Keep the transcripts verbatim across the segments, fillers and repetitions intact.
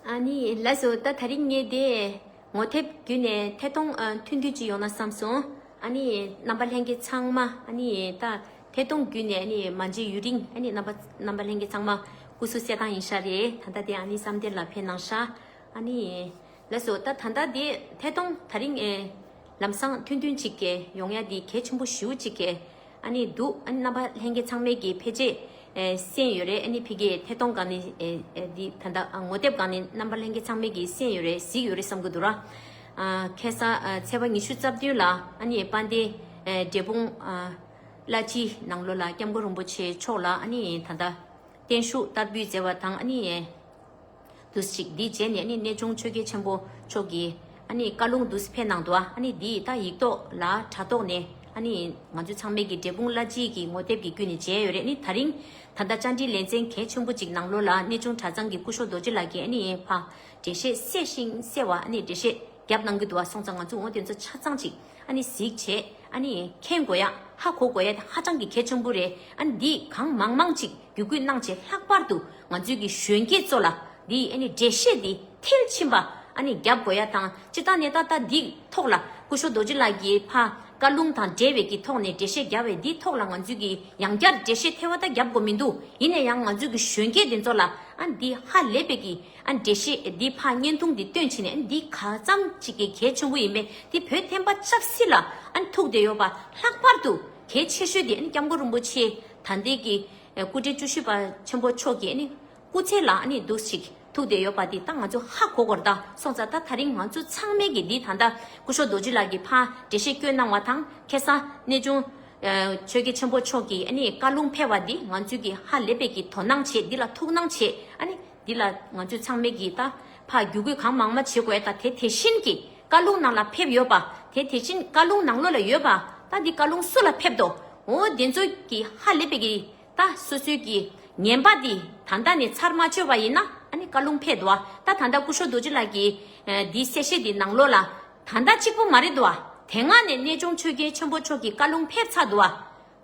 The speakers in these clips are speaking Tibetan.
ཨ་ནི་ལགས་སོ། ད་ད་རིང་ངས་དེ་ངོ་དེབ་བརྒྱུད་ནས་ཐད་གཏོང་ཨ་ཐུང་ཐུང་ཅིག་ཡོང་ན་བསམ་སོང་། ཨ་ནི་རྣམ་པ་ལྷན་རྒྱས་ཚང་མ་ཨ་ནི་ད་ཐད་གཏོང་བརྒྱུད་ནས་ཨ་ནི་མ་མཇལ་ཡུན་རིང་ཨ་ནི་རྣམ་པ་རྣམ་པ་ལྷན་རྒྱས་ཚང་མ་སྐུ་གཟུགས་གསལ་ཐང་ཡིན་ཤག་རེད། ད་ལྟ་དེ་ཨ་ནི་བསམ་གཏན་ལགས་ཕེབས་གནང་ཤག་ཨ་ནི་ལགས་སོ། ད་ད་ལྟ་དེ་ཐད་གཏོང་ད་རིང་ཨེ་ལམ་སང་ཐུང་ཐུང་ཅིག་གི་ཡོང་ཡ་དེ་གལ་ཆེན་པོ་ཞེ་པོ་ཅིག་གི་ཨ་ནི་འདུག་ཨ་ནི་རྣམ་པ་ལྷན་རྒྱས་ཚང་མས་ཀྱི་ཕལ་ཆེར་ཨེ་གསན་ཡོད་རེད། ཨ་ནི་ཕ་གིའི་ཐད་གཏོང་སྒང་ནས་ཨེ་ཨེ་འདི་ད་ལྟ་ཨ་ངོ་དེབ་སྒང་ནས་རྣམ་པ་ལྷན་རྒྱས་ཚང་མས་ཀྱི་གསན་ཡོད་རེད། གཟིགས་ཡོད་རེད་བསམ་གྱི་འདུག་ར། ཨ་ཁ་སང་ཨ་ཚེས་པ་ཉི་ཤུ་རྩ་བདུན་ལ་ཨ་ནི་དཔལ་ལྡན་ཨེ་འབྲས་སྤུངས་ཨ་བླ་སྤྱིའི་ནང་ལོགས་ལ་སྐྱབས་མགོན་རིན་པོ་ཆེ་མཆོག་ལ་ཨ་ནི་ད་ལྟ་བརྟན་བཞུགས་བསྟར་འབུལ་མཛད་པ་དང་ཨ་ནི་ཨེ་དུས་ཅིག་འདི་རྗེས་ནས་ཨ་ནི་གནས་ཆུང་ཆོས་རྒྱལ་ཆེན་པོ་མཆོག་གིས་ཨ་ནི་བཀའ་ལུང་དུས་ཕེབས་གནང་འདུག་ཨ་ནི་འདི་ད་ཡིག་ཐོག་ལ་དྲ་ཐོག་ནས་ཨ་ནི་ང་ཚོ་ཚང་མས་ཀྱི་འབྲས་སྤུངས་བླ་སྤྱི་གི་ངོ་དེབ་ཀྱི་བརྒྱུད་ནས་མཇལ་ཡོད་རེད། ཨ་ནི་ད་རིང་ད་ལྟ་བཅར་འདྲི་ལེ་ཚན་གལ་ཆེན་པོ་ཅིག་ནང་ལོགས་ལ་གནས་ཆུང་གྲྭ་ཚང་གི་སྐུ་ཞབས་རྡོ་རྗེ་ལགས་ཀྱིས་ཨ་ནི་ཕར་འགྲེལ་བཤད་གསལ་ཞིང་གསལ་བ་ཨ་ནི་འགྲེལ་བཤད་རྒྱབ་གནང་གི་འདུག་བ། སོང་ཙང་ང་ཚོ་འོ་དེ་ཚོ་ཆ་ཚང་ཅིག་ཨ་ནི་གཟིགས་བྱས་ཨ་ནི་མཁྱེན་དགོས་ཡ་ཧ་གོ་དགོས་ཡ་དེ་ཧ་ཅང་གི་གལ་ཆེན་པོ་རེད། ཨ་ནི་འདི་གང་མང་མང་ཅིག་བརྒྱུད་སྐུལ་གནང་བྱས་ལྷག་པར་དུ་ང་ཚོའི་གི་གཞོན་སྐྱེས་ཚོ་ལ་འདི་ཨ་ནི་འགྲེལ་བཤད་འདི་མཐིལ་ཕྱིན་པ་ཨ་ནི་རྒྱབ་དགོས་ཡ་དང་། སྤྱིར་བཏང་ནས་ད་ལྟ་འདི་ཐོག་ལ་སྐུ་ཞབས་རྡོ་རྗེ་ལགས་ཀྱིས་ཕ་བཀའ་ལུང་དང་འབྲེལ་བའི་གི་ཐོག་ནས་འགྲེལ་བཤད་རྒྱབ་པའི་འདི་ཐོག་ལ་ང་ཚོའི་གི་ཡང་བསྐྱར་འགྲེལ་བཤད་ཐེ་བ་ད་རྒྱབ་དགོས་མི་འདུག་ཡིན་ན་ཡང་ང་ཚོའི་གི་གཞོན་སྐྱེས་འདི་ཚོ་ལ་ཨ་ནི་འདི་ཧ་ལས་པའི་གི་ཨ་འགྲེལ་བཤད་འདི་ཕར་བརྙན་ཐུང་འདི་སྟོན་བྱས་ནས་ཨ་འདི་ག་ཙམ་ཅིག་གི་གལ་ཆེན་པོ་ཡིན་པས། འདི་བོད་བསྟན་པ་ཆབ་སྲིད་ལ་ཨ་ཐུག་བསྡད་ཡོད་པ། ལྷག་པར་དུ་གལ་ཆེ་ཤོས་འདི་ཨ་སྐྱབས་མགོན་རིན་པོ་ཆེ་ད་ལྟའི་གི་སྐུ་ཕྲེང་བཅུ་བཞི་པ་ཆེན་པོ་མཆོག་གི་ཨ་སྐུ་ཚེ་ལ་ཨ་འདུག་ཞིག་ཐུག་བསྡད་ཡོད་པ་འདི་ད་ང་ཚོ་ཧ་གོ་དགོས་རེད། ད་སོང་ཙང་ད་ད་རིང་ང་ཚོ་ཚང་མས་གི་འདི་ད་ལྟ་སྐུ་ཞབས་རྡོ་རྗེ་ལགས་ཀྱིས་ཕར་འགྲེལ་བཤད་བསྐྱོན་གནང་བ་དང་། ཁ་སང་གནས་ཆུང་ཆོས་རྒྱལ་ཆེན་པོ་མཆོག་གིས་ཨ་ནི་བཀའ་ལུང་ཕེབས་པ་འདི་ང་ཚོས་ཀྱི་ཧ་ལས་པའི་ཀྱི་དོ་སྣང་བྱེད། འདི་ལ་ཐུགས་སྣང་བྱེད། ཨ་ནི་འདི་ལ་ང་ཚོས་ཚང་མས་ཀྱི་ད་ཕར་བརྒྱུད་སྐུལ་གང་མང་མང་བྱེད་དགོས། ད་དེ་དེ་བཞིན་གྱི་བཀའ་ལུང་ནང་ལ་ཕེབས་ཡོད་པ། དེ་དེ་བཞིན་བཀའ་ལུང་ནང་ལོགས་ལ་ཡོད་པ། ད་འདི་བཀའ་ལུང་སུ་ལ་ཕེབས་དོ། འོ་དེ་ཚོ་ཀྱི་ཧ་ལས་པའི་ཀྱི་ད་སོ་སོའི་ཀྱི་ངན་པ་འདི་ད་ལྟ་ནས་ཚར་མ་ཆོད་པ་ཡིན་ན་ཨ་ནི་བཀའ་ལུང་ཕེབས་འདུག་བ། ད་ད་ལྟ་སྐུ་ཞབས་རྡོ་རྗེ་ལགས་ཀྱི་འདི་གསལ་བཤད་འདི་ནང་ལོགས་ལ་ད་ལྟ་གཅིག་པུ་མ་རེད་འདུག་བ། དེ་སྔ་ནས་གནས་ཆུང་ཆོས་རྒྱལ་ཆེན་པོ་མཆོག་གི་བཀའ་ལུང་ཕེབས་ཚར་འདུག་བ།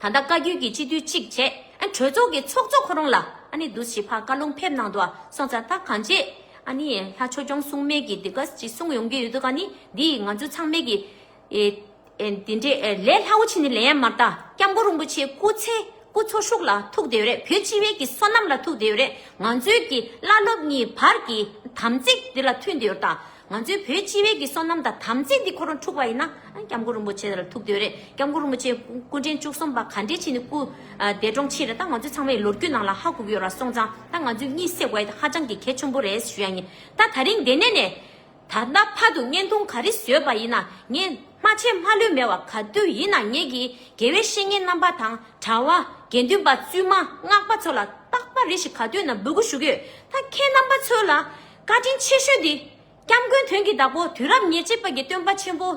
ད་ལྟ་བཀའ་བརྒྱུད་ཀྱི་སྤྱི་འཐུས་གཅིག་བྱས། ཨ་གྲོས་ཚོགས་ཀྱི་ཚོགས་གཙོ་ཁོ་རང་ལ་ཨ་ནི་འདུག་ཞིག་ཕར་བཀའ་ལུང་ཕེབས་གནང་འདུག་བ། སོང་ཙང་ད་གང་བྱེད་ཨ་ནི་ལྷ་ཆོས་སྐྱོང་སྲུང་མས་ཀྱི་འདི་ག་ཅིག་གསུང་ཡོང་གི་ཡོད་འདུག་ག་ནི་འདི་ང་ཚོ་ཚང་མས་ཀྱི་ཨེ་ཨེ་འདི་འདྲའི་ཨེ་ལས་སླ་བོ་བྱས་ནས་ལེན་ཡ་མ་རེད། ད་སྐྱབས་མགོན་རིན་པོ་ཆེ་སྐུ་ཚེ་སྐུ་འཚོ་བཞུགས་ལ་ཐུག་བསྡད་ཡོད་རེད། བོད་སྤྱི་བའི་གི་བསོད་ནམས་ལ་ཐུག་བསྡད་ཡོད་རེད། ང་ཚོའི་གི་བླ་སློབ་གཉིས་བར་གྱི་དམ་ཚིག་འདི་ལ་མཐུན་བསྡད་ཡོད་རེད། ད་ང་ཚོའི་བོད་སྤྱི་བའི་གི་བསོད་ནམས་དང་དམ་ཚིག་འདི་ཁོ་རང་འཁྲུག་པ་ཡིན་ན་ཨ་སྐྱབས་མགོན་རིན་པོ་ཆེ་ལ་ཐུག་བསྡད་ཡོད་རེད། སྐྱབས་མགོན་རིན་པོ་ཆེ་སྐུ་ཕྲེང་བཅུ་གསུམ་པ་ག་འདྲས་བྱས་ནས་སྐུ་ཨ་འདས་གྲོངས་ཕྱིན་རེད། ད་ང་ཚོ་ཚང་མའི་ལོ་རྒྱུས་ནང་ལ་ཧ་གོ་གི་ཡོད་ར། སོང་ཙང་ད་ང་ཚོས་གཉིད་སད་དགོས་ཡ་དེ་ཧ་ཅང་གི་གལ་ཆེན་པོ་རེད་ཞུ་ཡ་ཡིན། ད་ད་རིང་འདི་ནས་ནས་ད་ལྟ་བར་དུ་བརྙན་ཐུང་ག་རེ་བཟོས་པ་ཡིན་ན་ངས་མ་བྱས་མ་ལྷོད་མེད་པ། ག་དུས་ཡིན་ན་ངེད་ཀྱི་དགེ་བའི་བཤེས་གཉེན་རྣམ་པ་དང་གྲྭ་བ་དགེ་འདུན་པ་བཙུན་མ་སྔགས་པ་ཚོ་ལ་རྟག་པར་རེ་ཞིག་ག་དུས་ན་འབོད་སྐུལ་ཞུ་གི་ཡོད། ད་ཁྱེད་རྣམ་པ་ཚོ་ལ་བཀའ་དྲིན་ཆེ་ཤོས་འདི། སྐྱབས་མགོན་དོན་གྱི་བདག་པོ་དུས་རབས་ཉེར་གཅིག་པ་གི་སྟོན་པ་ཆེན་པོ།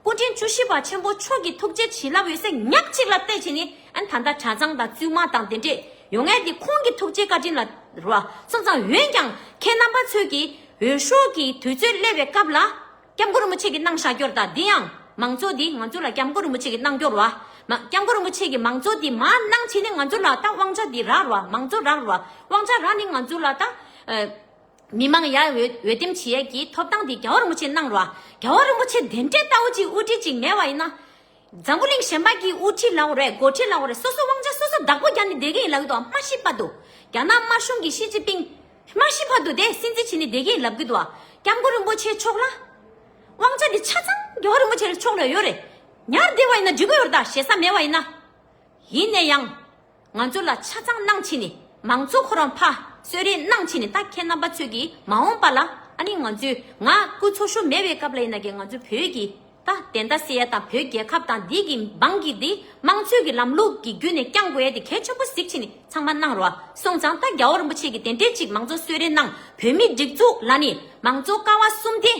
སྐུ་ཕྲེང་བཅུ་བཞི་པ་ཆེན་པོ་མཆོག་གི་ཐུགས་རྗེ་བྱིན་རླབས་འོད་ཟེར་ཉག་གཅིག་ལ་བལྟས་བྱས་ནས་ཨ་ནི་ད་ལྟ་གྲྭ་ཚང་དང་བཙུན་མ་དང་དེ་འདྲས་ཡོང་ཡས་འདི་ཁོང་གི་ཐུགས་རྗེ་བཀའ་དྲིན་ལ་རེད་བ། སོང་ཙང་འོན་ཀྱང་ཁྱེད་རྣམ་པ་ཚོས་ཀྱི་འོས་ཤོག་གི་དུས་ཚོད་སླེབས་པའི་སྐབས་ལ་སྐྱབས་མགོན་རིན་པོ་ཆེ་གིས་གནང་བཞག་རྒྱུ་རེད། ད་འདི་ཡང་མང་གཙོ་འདི་ང་ཚོ་ལ་སྐྱབས་མགོན་རིན་པོ་ཆེ་གིས་གནང་རྒྱུ་རེད་བ། མ་སྐྱབས་མགོན་རིན་པོ་ཆེ་གིས་མང་གཙོ་འདི་མར་གནང་བྱས་ནས་ང་ཚོ་ལ་ད་དབང་ཆ་འདི་རག་རེད་བ། མང་གཙོ་རག་རེད་བ། དབང་ཆ་རག་ནས་ང་ཚོ་ལ་ད་ཨ། མི་མང་ཡར་འོས་འོས་འདེམས་བྱེད་ཡས་ཀྱི་ཐོབ་ཐང་དེ་རྒྱལ་བ་རིན་པོ་ཆེས་གནང་རོགས། རྒྱལ་བ་རིན་པོ་ཆེ་དེ་འདྲའི་ལྟ་བུ་ཅིག་དབུ་ཁྲིད་ཅིག་མེད་པ་ཡིན་ན། འཛམ་བུ་གླིང་གཞན་པ་གི་དབུ་ཁྲིད་ལབ་དགོས་རེད། འགོ་ཁྲིད་ལབ་དགོས་རེད། སོ་སོ་དབང་ཆ་སོ་སོ་བདག་པོ་རྒྱག་ནས་བསྡད་ཀྱི་ཡིན་ལབ་ཀྱི་འདུག་མ་ཤི་བར་དུ། རྒྱ་ནག་དམར་གཞུང་གི་ཞི་ཅིན་ཕིང་མ་ཤི་བར་དུ་དེ་སྲིད་འཛིན་བྱས་ནས་བསྡད་ཀྱི་ཡིན་ལབ་ཀྱི་འདུག་སྐྱབས་མགོན་རིན་པོ་ཆེ་མཆོག་ལ་དབང་ཆ་དེ་ཆ་ཚང་རྒྱལ་བ་རིན་པོ་ཆེ་མཆོག་ལ་ཡོད་རེད། ཉར་བསྡད་པ་ཡིན་ན་འགྲིག་གི་ཡོད་རེད། ད་ཞེ་ས་མེད་པ་ཡིན་ན། ཡིན་ན་ཡང་། ང་ཚོ་ལ་ཆ་ཚང་གནང་བྱས་ནས་མང་གཙོ་ཁོ་རང་ཕར་གསོལ་རས་གནང་བྱས་ནས། ད་ཁྱེད་རྣམ་པ་ཚོས་ཀྱིས་མ་འོངས་པ་ལ་ཨ་ནི་ང་ཚོས་ང་སྐུ་འཚོ་བཞུགས་མེད་པའི་སྐབས་ལ་ཡིན་ན་ཀྱང་ང་ཚོ་བོད་ཀྱི་ ད་བདེན་མཐའ་གསལ་ཡ་དང་བོད་རྒྱལ་ཁབ་དང་འདི་གི་འབངས་ཀྱི་འདི་དམངས་གཙོའི་གི་ལམ་ལུགས་ཀྱི་བརྒྱུད་ནས་བསྐྱང་དགོས་ཡ་དེ་གལ་ཆེན་པོ་གཟིགས་བྱས་ནས་ཚང་མ་གནང་རོགས། སོང་ཙང་ད་རྒྱལ་བ་རིན་པོ་ཆེ་གིས་དེ་འདྲས་ཅིག་མང་གཙོ་གསོལ་རས་གནང་། བོད་མིའི་སྒྲིག་འཛུགས་ལ་ནི་མང་གཙོ་ཀ་བ་གསུམ་དེ་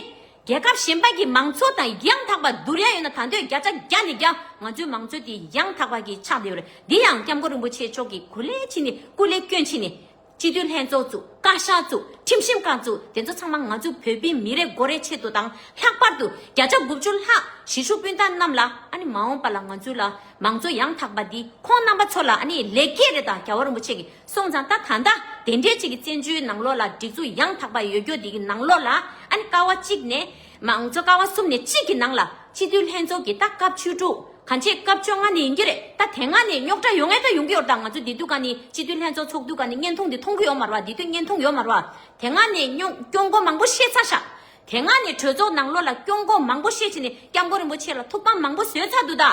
རྒྱལ་ཁབ་གཞན་པ་གི་མང་གཙོ་དང་ཡང་དག་པ་བསྡུར་ཡ་ཡོད་ན་ད་འདོད་བརྒྱ་ཆ་བརྒྱ་ནས་བརྒྱ་ང་ཚོའི་མང་གཙོ་དེ་ཡང་དག་པ་གི་ཆགས་བསྡད་ཡོད་རེད། འདི་ཡང་སྐྱབས་མགོན་རིན་པོ་ཆེ་མཆོག་གིས་གོ་ལེ་བྱས་ནས་སྐུ་ལས་བསྐྱོན་བྱས་ནས། སྤྱི་འཐུས་ལྷན་ཚོགས་བཙུགས། བཀའ་ཤག་བཙུགས། ཁྲིམས་ཞིབ་ཁང་བཙུགས། དེ་ཚོ་ཚང་མ་ང་ཚོ་བོད་པའི་མི་རེ་ངོ་རེའི་ཆེད་དུ་དང་། ལྷག་པར་དུ་བརྒྱ་ཆ་དགུ་བཅུ་ལྷག་གཞིས་བཞུགས་སྤུན་ཟླ་རྣམས་ལ། ཨ་ནི་མ་འོངས་པ་ལ་ང་ཚོ་ལ་མང་གཙོ་ཡང་དག་པ་འདི་ཁོང་རྣམ་པ་ཚོ་ལ་ཨ་ནི་ལེགས་སྐྱེས་རེད། ད་རྒྱལ་བ་རིན་པོ་ཆེ་གིས། སོང་ཙང་ད་ད་ལྟ་དེ་འདྲའི་ཅིག་གི་བཙན་བྱོལ་ནང་ལོགས་ལ་སྒྲིག་འཛུགས་ཡང་དག་པ་ཡོད་རྒྱུ་འདི་གི་ནང་ལོགས་ལ། ཨ་ནི་ཀ་བ་གཅིག་ནས། མང་གཙོ་ཀ་བ་གསུམ་ནས་གཅིག་གི་ནང་ལ་སྤྱི་འཐུས་ལྷན་ཚོགས་ཀྱི་ད་སྐབས་བཅུ་དྲུག་གང་ཆེ་སྐབས་བཅོ་ལྔ་ནས་ཡིན་གྱི་རེད། ད་དེ་སྔ་ནས་རྙོག་དྲ་ཡོང་ངེས་ད་ཡོང་གི་ཡོད་རེད། ད་ང་ཚོ་འདི་དུས་ག་ནས་སྤྱི་འཐུས་ལྷན་ཚོགས་ཚོགས་དུས་ག་ནས་བརྙན་ཐུང་འདི་མཐོང་གི་ཡོད་མ་རེད་བ། འདི་དུས་བརྙན་ཐུང་ཡོད་མ་རེད་བ། དེ་སྔ་ནས་རྙོག་སྐྱོན་འགོ་མང་པོ་བཤད་ཚར་ཤག་དེ་སྔ་ནས་གྲོས་ཚོགས་ནང་ལོགས་ལ་སྐྱོན་འགོ་མང་པོ་བཤད་བྱས་ནས་སྐྱབས་མགོན་རིན་པོ་ཆེ་ལ་ཐུགས་ཕམ་མང་པོ་བཟོས་ཚར་འདུག་ད་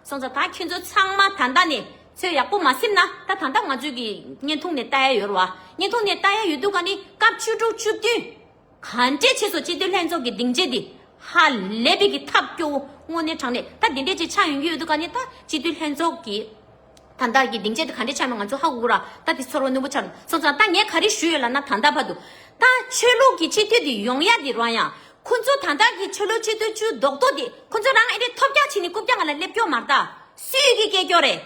སོང་ཙང་ད་ཁྱོད་ཚོ་ཚང་མ་ད་ལྟ་ནས་ཚོད་ཡག་པོ་མ་ཟིན་ན། ད་ད་ལྟ་ང་ཚོས་ཀྱི་བརྙན་ཐུང་ནས་ལྟ་ཡ་ཡོད་རེད་བ། བརྙན་ཐུང་ནས་ལྟ་ཡ་ཡོད་དུས་ག་ནས་སྐབས་བཅུ་དྲུག་བཅུ་བདུན། ག་འདྲས་བྱས་སོང་། སྤྱི་འཐུས་ལྷན་ཚོགས་ཀྱི་སྡིངས་ཆ་འདི་ཧ་ལས་པའི་གི་ཐབས་སྐྱོ་བོ་དངོས་གནས་དྲང་གནས། ད་འདི་འདྲས་ཅིག་ཆགས་ཡོང་གི་ཡོད་དུས་ག་ནས་ད་སྤྱི་འཐུས་ལྷན་ཚོགས་ཀྱི་ད་ལྟ་གི་སྡིངས་ཆ་འདི་ག་འདྲས་ཆགས་ཡོད་ང་ཚོ་ཧ་གོ་གི་ར། ད་འདི་ཚོར་བ་རྣོན་པོ་ཆགས་འདུག་སོང་ཙང་ད་ངས་ག་རེ་ཞུས་ཡོད་ལབ་ན། ད་ལྟ་བར་དུ་ད་ཆོས་ལུགས་ཀྱི་སྤྱི་འཐུས་འདི་ཡོང་ཡ་འདི་རང་ཡང་ཁོ་ཚོ་ད་ལྟ་གི་ཆོས་ལུགས་སྤྱི་འཐུས་བཅུ་རྡོག་རྡོག་འདི་ཁོ་ཚོ་རང་ཨེ་འདྲས་ཐོབ་རྒྱག་བྱས་ནས་རྐུབ་བཀྱག་ང་ལ་སླེབས་སྐྱོ་མ་རེད། ད་སུས་ཀྱིས་སྐྱེལ་སྐྱོ་རེད།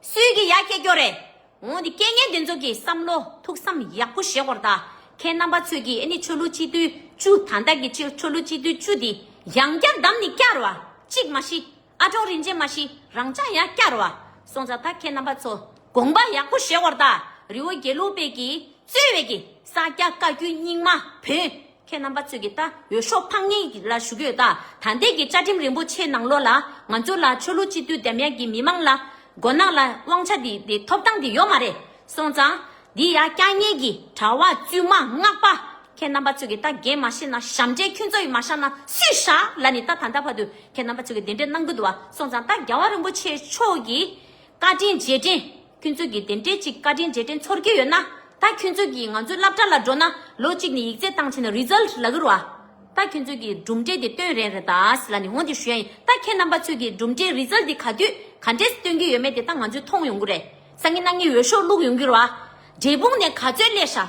སུས་ཀྱིས་ཡར་སྐྱེལ་སྐྱོ་རེད། འོ་འདི་སྐྱེལ་མཁན་དེ་ཚོ་གིས་བསམ་བློ་ཐུགས་བསམ་ཡག་པོ་བཞེས་དགོས་རེད་ད། ཁྱེད་རྣམ་པ་ཚོས་ཀྱིས་ཨ་ནི་ཆོས་ལུགས་སྤྱི་འཐུས་བཅུ། ད་ལྟ་གི་ཆོས་ཆོས་ལུགས་སྤྱི་འཐུས་བཅུ་འདི་ཡང་བསྐྱར་བདམས་ནས་བསྐྱར་བ། གཅིག་མ་ཤི། ཨ་ཀྲོག་རིན་ཆེན་མ་ཤི། རང་ཅག་ཡང་བསྐྱར་བ། སོང་ཙང་ད་ཁྱེད་རྣམ་པ་ཚོ་དགོངས་པ་ཡག་པོ་བཞེས་དགོས་རེད་ད། རི་བོ་དགེ་ལུགས་པའི་གིས་གཙོས་པའི་གི་ས་སྐྱ་བཀའ་བརྒྱུད་རྙིང་མ་བོན། ཁྱེད་རྣམ་པ་ཚོས་ཀྱིས་ད་འོས་ཤོག་འཕང་ངེས་ལ་ཞུ་གི་ཡོད་ད། ད་ལྟའི་གི་བཅའ་ཁྲིམས་རིན་པོ་ཆེ་ནང་ལོགས་ལ་ང་ཚོ་ལ་ཆོས་ལུགས་སྤྱི་འཐུས་འདེམས་ཡག་གི་མི་མང་ལ་མགོ་ནག་ལ་དབང་ཆ་འདི་འདི་ཐོབ་ཐང་འདི་ཡོད་མ་རེད། སོང་ཙང་འདི་ཡར་བསྐྱང་མཁན་གྱི་གྲྭ་པ་བཙུན་མ་སྔགས་པ་ཁྱེད་རྣམ་པ་ཚོས་ཀྱིས་ད་འགན་མ་བཞེས་ན། ཞབས་འདྲེན་ཁྱོད་ཚོ་ཡིས་མ་བཞག་ན་སུས་བཞག་ལབ་ནས་ད་ད་ལྟ་བར་དུ་ཁྱེད་རྣམ་པ་ཚོས་ཀྱིས་འདི་འདྲས་གནང་གི་འདུག་བ། སོང་ཙང་ད་རྒྱལ་བ་རིན་པོ་ཆེ་མཆོག་གི་བཀའ་དྲིན་རྗེས་དྲན། ཁྱོད་ཚོ་གིས་དེ་འདྲའི་ཅིག་བཀའ་དྲིན་རྗེས་དྲན་ཚོར་གྱི་ཡོད་ན། ད་ཁྱོད་ཚོ་གིས་ང་ཚོའི་སློབ་གྲྭ་ལ་འགྲོ་ན་ལོ་གཅིག་ནས་ཡིག་ཚད་བཏང་བྱས་ན་རི་ཛལ་ཊི་ལབ་ཀྱི་རེད་བ། ད་ཁྱོད་ཚོ་གིས་གྲུབ་འབྲས་དེ་སྟོན་རན་རེད་ད་ཟེར་ལབ་ནས་འོང་དེ་ཞུ་ཡ་ཡིན། ད་ཁྱེད་རྣམ་པ་ཚོས་ཀྱིས་གྲུབ་འབྲས་རི་ཛལ་ཊི་དེ་ག་དུས་ག་འདྲས་སྟོན་གྱི་ཡོད་མེད་དེ་ད་ང་ཚོས་མཐོང་ཡོང་གི་རེད། སང་ཉིན་གནངས་ཉིན་འོས་ཤོག་བླུག་ཡོང་གི་རེད་བ། འབྲས་སྤུངས་ནས་ག་ཚོད་སླེབས་ཤག་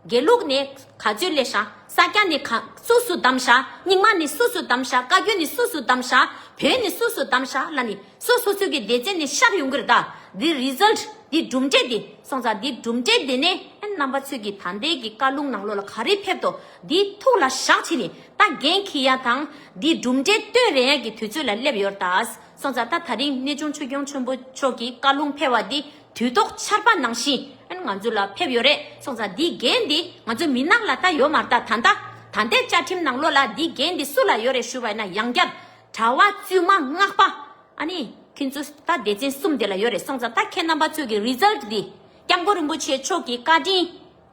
དགེ་ལུགས་ནས་ག་ཚོད་སླེབས་ཤག་ས་སྐྱ་ནས་ག་སུ་སུ་བདམས་ཤག་རྙིང་མ་ནས་སུ་སུ་བདམས་ཤག་བཀའ་བརྒྱུད་ནས་སུ་སུ་བདམས་ཤག་བོན་ནས་སུ་སུ་བདམས་ཤག་ལབ་ནས་སོ་སོ་སོ་གི་སྡེ་ཚན་ནས་ཤར་ཡོང་གི་རེད་ད། འདི་རི་ཛལ་ཊི་འདི་གྲུབ་འབྲས་འདི། སོང་ཙང་འདི་གྲུབ་འབྲས་འདི་ནས་ཨ་རྣམ་པ་ཚོས་ཀྱིས་ད་ལྟའི་གི་བཀའ་ལུང་ནང་ལོགས་ལ་ག་རེ་ཕེབས་འདུག་འདི་ཐུགས་ལ་བཞག་བྱས་ནས་ད་འགན་འཁྱེར་ཡ་དང་འདི་གྲུབ་འབྲས་སྟོན་རན་ཡ་གི་དུས་ཚོད་ལ་སླེབས་ཡོད་རེད་ད། སོང་ཙང་ད་ད་རིང་གནས་ཆུང་ཆོས་སྐྱོང་ཆེན་པོ་མཆོག་གི་བཀའ་ལུང་ཕེབས་པ་འདི་དུས་ཐོག་ཆར་པ་ནང་བཞིན་ཨ་ང་ཚོ་ལ་ཕེབས་ཡོད་རེད། སོང་ཙང་འདིའི་འགན་འདི་ང་ཚོ་མི་ནག་ལ་ད་ཡོད་མ་རེད་ད། ད་ལྟ་ད་ལྟའི་བཅའ་ཁྲིམས་ནང་ལོགས་ལ་འདིའི་འགན་འདི་སུ་ལ་ཡོད་རེད་ཞུས་པ་ཡིན་ན་ཡང་བསྐྱར་གྲྭ་པ་བཙུན་མ་སྔགས་པ་ཨ་ནི་ཁྱོད་ཚོ་ད་སྡེ་ཚན་གསུམ་དེ་ལ་ཡོད་རེད། སོང་ཙང་ད་ཁྱེད་རྣམ་པ་ཚོས་ཀྱི་རི་ཛལ་ཊི་འདི་སྐྱབས་མགོན་རིན་པོ་ཆེ་མཆོག་གི་བཀའ་དྲིན་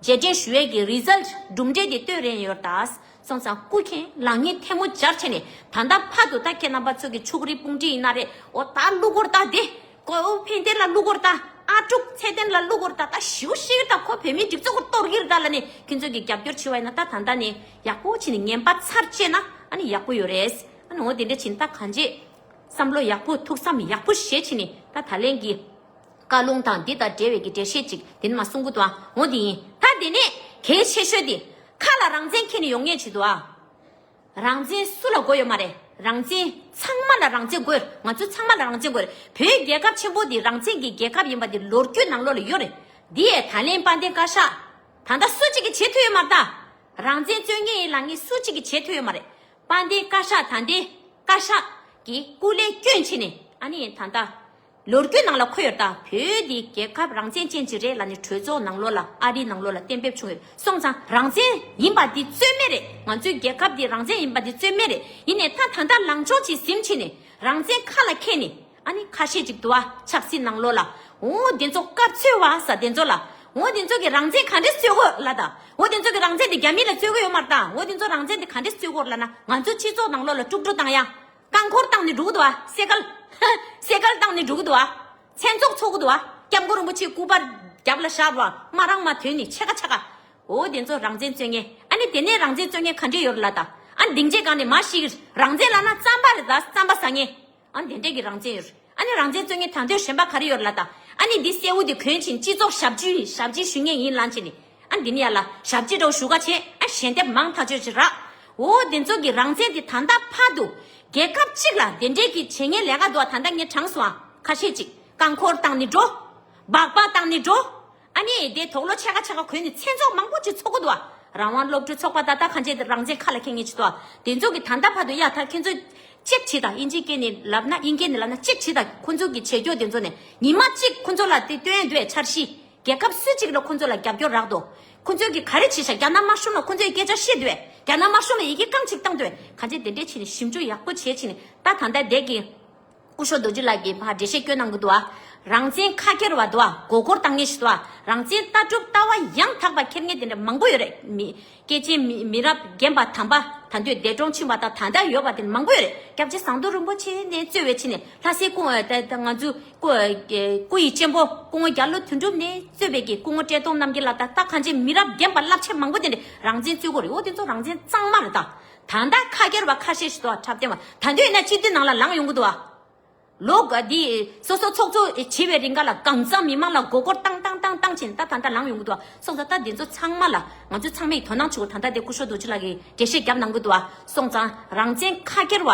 རྗེས་དྲན་ཞུ་ཡས་ཀྱི་རི་ཛལ་ཊི་གྲུབ་འབྲས་དེ་སྟོན་རན་ཡོད་ད། སོང་ཙང་སྐུ་མཁྱེན་ལག་གཉིས་ཐལ་མོ་སྦྱར་བྱས་ནས་ད་ལྟ་བར་དུ་ད་ཁྱེད་རྣམ་པ་ཚོ་གི་ཕྱུགས་རིགས་སྤུན་འདྲེ་ཡིན་ན་རེད། འོ་ད་བླུག་གོ་ར་ད་དེ་ཀོ་ཨོ་ཕན་བདེ་ལ་བླུག་གོ་ར་ད། ཨ་ཀྲུག་ཚེ་བརྟན་ལ་བླུག་གོ་ར་ད། ད་ཞིའུ་ཤི་གི་ད་ཁོ་བོད་མིའི་སྒྲིག་འཛུགས་ཀྱི་གཏོར་གི་ར་ད་ལབ་ནས་ཁྱེད་ཚོ་གི་རྒྱབ་སྐྱོར་བྱེད་པ་ཡིན་ན་ད་ད་ལྟ་ནས་ཡག་པོ་བྱས་ནས་ངན་པ་ཚར་བཅད་ན་ཨ་ནི་ཡག་པོ་ཡོད་རེད། ཨ་ནི་འོ་དེ་འདྲ་བྱས་ནས་ད་གང་བྱེད། བསམ་བློ་ཡག་པོ་ཐུགས་བསམ་ཡག་པོ་བཞེས་བྱས་ནས་ད་ད་ལན་གྱི་བཀའ་ལུང་དང་འདི་དང་འབྲེལ་བའི་གི་འགྲེལ་བཤད་ཅིག་དེ་ནས་མ་གསུང་གི་འདུག་ཨ། འོ་དེ་ཡིན། ད་དེ་ནས་གལ་ཆེ་ཤོས་དེ་ཁ་ལ་རང་བཙན་འཁྱེར་ནས་ཡོང་མཁན་ཅིག་འདུག་ཨ། རང་བཙན་སུ་ལ་དགོས་ཡོད་མ་རེད། རང་བཙན་ཚང་མ་ལ་རང་བཙན་དགོས། ང་ཚོ་ཚང་མ་ལ་རང་བཙན་དགོས་རེད། བོད་རྒྱལ་ཁབ་ཆེན་པོ་འདི་རང་བཙན་གྱི་རྒྱལ་ཁབ་ཡིན་པ་འདི་ལོ་རྒྱུས་ནང་ལོགས་ལ་ཡོད་རེད། འདི་ཡས་ད་ལན་དཔལ་ལྡན་བཀའ་ཤག་ད་ལྟ་སུ་གཅིག་གིས་བྱེད་ཐུབ་ཡོད་མ་རེད་ད། རང་བཙན་རྩོད་མཁན་ཡིན་ལབ་མཁན་སུ་གཅིག་གིས་བྱེད་ཐུབ་ཡོད་མ་རེད། དཔལ་ལྡན་བཀའ་ཤག་ད་ལྟའི་བཀའ་ཤག་གིས་སྐུ་ལས་བསྐྱོན་བྱས་ནས་ཨ་ནི་ད་ལྟ་ལོ་རྒྱུས་ནང་ལ་འཁོད་ཡོད་ད། བོད་འདི་རྒྱལ་ཁབ་རང་བཙན་ཅན་ཅིག་རེད་ལབ་ནས་གྲོས་ཚོགས་ནང་ལོགས་ལ་ཨ་རིའི་ནང་ལོགས་ལ་གཏན་འབེབས་བྱུང་ཡོད། སོང་ཙང་རང་བཙན་ཡིན་པ་འདི་རྩོད་མེད་རེད། ང་ཚོའི་རྒྱལ་ཁབ་འདི་རང་བཙན་ཡིན་པ་འདི་རྩོད་མེད་རེད། ཡིན་ནའི་ད་ད་ལྟ་ལངས་ཕྱོགས་ཅིག་ཟིན་བྱས་ནས་རང་བཙན་ཁ་ལ་འཁྱེར་ནས་ཨ་ནི་ཁ་ཤས་ཅིག་འདུག་ཨ། ཆབ་སྲིད་ནང་ལོགས་ལ་འོ་དེ་ཚོ་སྐབས་འཚོལ་བ་ཟེར་དེ་ཚོ་ལ་འོ་དེ་ཚོ་གི་རང་བཙན་ག་འདྲས་རྩོད་དགོས་ལབ་ད། འོ་དེ་ཚོ་གི་རང་བཙན་དེ་རྒྱ་མི་ལ་རྩོད་གི་ཡོད་མ་རེད་ད། འོ་དེ་ཚོ་རང་བཙན་དེ་ག་འདྲས་རྩོད་དགོས་ལབ་ན་ང་ཚོ་སྤྱི་ཚོགས་ནང་ལོགས་ལ་དཀྲུག་དཀྲུག་བཏང་ཡ། རྐང་འཁོར་བཏང་ནས་འགྲོ་གི་འདུག་བ། སེ་ཀལ། སེ་ཀལ་བཏང་ནས་འགྲོ་གི་འདུག་བ། མཚན་ཚོགས་ཚོགས་གི་འདུག་བ། སྐྱབས་མགོན་རིན་པོ་ཆེའི་སྐུ་པར་རྒྱབ་ལ་བཞག་བ། མ་རང་མ་དོན་ནི་ཕྱེད་ཀ་ཕྱེད་ཀ། འོ་དེ་ཚོ་རང་བཙན་རྩོད་མཁན། ཨ་ནི་དེ་ནས་རང་བཙན་རྩོད་མཁན་ག་འདྲས་ཡོད་རེད་ལབ་ད། ཨ་སྡིངས་ཆའི་སྒང་ནས་མར་ཤི་གི་རང་བཙན་ལབ་ན་རྩམ་པ་རེད་ད། རྩམ་པ་ཟ་མཁན། ཨ་དེ་འདྲས་ཀྱི་རང་བཙན་ཡོད་རེད། ཨ་ནི་རང་བཙན་རྩོད་མཁན་དང་དོད་གཞན་པ་ག་རེ་ཡོད་རེད་ལབ་ད། ཨ་ནི་འདི་གསལ་བོ་དེ་གོན་ཕྱིན་སྤྱི་ཚོགས་ཞབས་ཕྱི་ཞབས་ཕྱི་ཞུ་མཁན་ཡིན་ལབ་བྱས་ནས། ཨ་འདི་ནི་ཡ་ལ་ཞབས་ཕྱི་འདྲ་བོ་ཞུ་ག་བྱས། ཨ་ཞལ་འདེབས་མང་ཐག་ཆོད་ཅིག་རག་འོ་དེ་ཚོ་གི་རང་བཙན་དེ་ད་ལྟ་བར་དུ་རྒྱལ་ཁབ་གཅིག་ལ་དེ་འདྲས་ཀྱི་བྱེད་མཁན་ལས་ཀ་འདུག་ད་ལྟ་ངས་དྲངས་སོང་ཨ། ཁ་ཤས་ཅིག་རྐང་འཁོར་བཏང་ནི་འགྲོ། སྦག་སྦག་བཏང་ནི་འགྲོ། ཨ་ནི་དེ་དོག་ལོ་ཕྱེད་ཀ་ཕྱེད་ཀ་གོན་ནི་མཚན་ཚོགས་མང་པོ་ཅིག་ཚོགས་ཀྱི་འདུག་ཨ། རང་དབང་སློབ་ཕྲུག་ཚོགས་པ་ད་ལྟ་གང་བྱས་རང་བཙན་ཁ་ལ་འཁྱེར་མཁན་ཅིག་འདུག་ཨ། དེ་ཚོ་གི་ད་ལྟ་བར་དུ་ཡ་ད་ཁྱེད་ཚོ་ཅེག་བྱེད་དང་། དབྱིན་ཇིའི་སྐད་ནས་ལབ་ན། དབྱིན་སྐད་ནས་ལབ་ན་ཅེག་བྱེད་དང་། ཁོ་ཚོ་གི་བྱེད་སྐྱོ་དེ་ཚོ་ནས་ཉི་མ་གཅིག་ཁོ་ཚོ་ལ་དེ་སྟོན་འདོད་འཆར་གཞི། རྒྱལ་ཁབ་སུ་གཅིག་ལ་ཁོ་ཚོ་ལ་རྒྱབ་སྐྱོར་རག་འདུག་ཁོ་ཚོས་ཀྱི་ག་རེ་བྱེད་ཤག་རྒྱ་ནག་དམར་གཞུང་ལ་ཁོ་ཚོས་སྐད་ཆ་བཤད་འདོད། རྒྱ་ནག་དམར་གཞུང་ལ་ཡི་གེ་རྐང་གཅིག་བཏང་འདོད། གང་བྱས་དེ་འདྲས་བྱས་ནས་ཞིབ་འཇུག་ཡག་པོ་བྱས་བྱས་ནས། ད་ད་ལྟ་དེ་གི་སྐུ་ཞབས་རྡོ་རྗེ་ལགས་ཀྱིས་ཕར་འགྲེལ་བཤད་སྐྱོན་གནང་གི་འདུག་ཨ། རང་བཙན་ཁ་ཁྱེར་བ་འདུག་ཨ། མགོ་སྐོར་བཏང་མཁན་ཞིག་འདུག་ཨ། རང་བཙན་ལྟ་གྲུབ་ལྟ་བ་ཡང་དག་པ་ཁྱེར་མཁན་དེ་འདྲ་མང་པོ་ཡོད་རེད། མི་སྐྱེས་ཆེན་མི་མི་རབས་རྒན་པ་དམ་པ། ད་དུང་འདས་གྲོངས་ཕྱིན་པ་དང་ད་ལྟ་ཡོད་པ་དེ་མང་པོ་ཡོད་རེད། སྐྱབས་རྗེ་ཟམ་གདོང་རིན་པོ་ཆེ་ནས་གཙོས་པའི་ཕྱི་ནས་ལྷ་སའི་སྐུ། ད་ད་ང་ཚོ་སྐུ། སྐུ་ཡི་གཅེན་པོ་སྐུ་ངོ་རྒྱ་ལོ་དོན་གྲུབ་ནས་གཙོས་པའི་གི་སྐུ་ངོ་བཀྲས་མཐོང་རྣམ་རྒྱལ་ལགས་དང་། ད་གང་ཅི་མི་རབས་རྒན་པ་རླབས་ཆེན་མང་པོ་དེ་འདྲས་རང་བཙན་རྩོད་དགོས་རེད། འོ་དེ་ཚོ་རང་བཙན་གཙང་མ་རེད་ད། ད་ལྟ་ཁ་ཁྱེར་བ་ཁ་ཤས་ཤིག་འདུག་ཨ། འཁྲབ་སྟོན་པ། ད་དུང་ཡིན་ན་སྤྱི་འཐུས་ནང་ལ་ལངས་ཡོང་གི་འདུག་ཨ། ལོ་འདི་སོ་སོ་ཚོགས་གཙོ་བྱེད་པའི་རིང་ག་ལ་གང་ཚང་མི་མང་ལ་མགོ་སྐོར་བཏང་བཏང་བཏང་བཏང་བྱས་ནས་ད་ད་ལྟ་ལངས་ཡོང་གི་འདུག་ཨ། སོང་ཙང་ད་འདི་ཚོ་ཚང་མ་ལ་ང་ཚོ་ཚང་མས་དོ་སྣང་བྱེད་དགོས། ད་ལྟ་དེ་སྐུ་ཞབས་རྡོ་རྗེ་ལགས་ཀྱིས་འགྲེལ་བཤད་བརྒྱབ་གནང་གི་འདུག་ཨ། སོང་ཙང་རང་བཙན་ཁ་ཁྱེར་བ་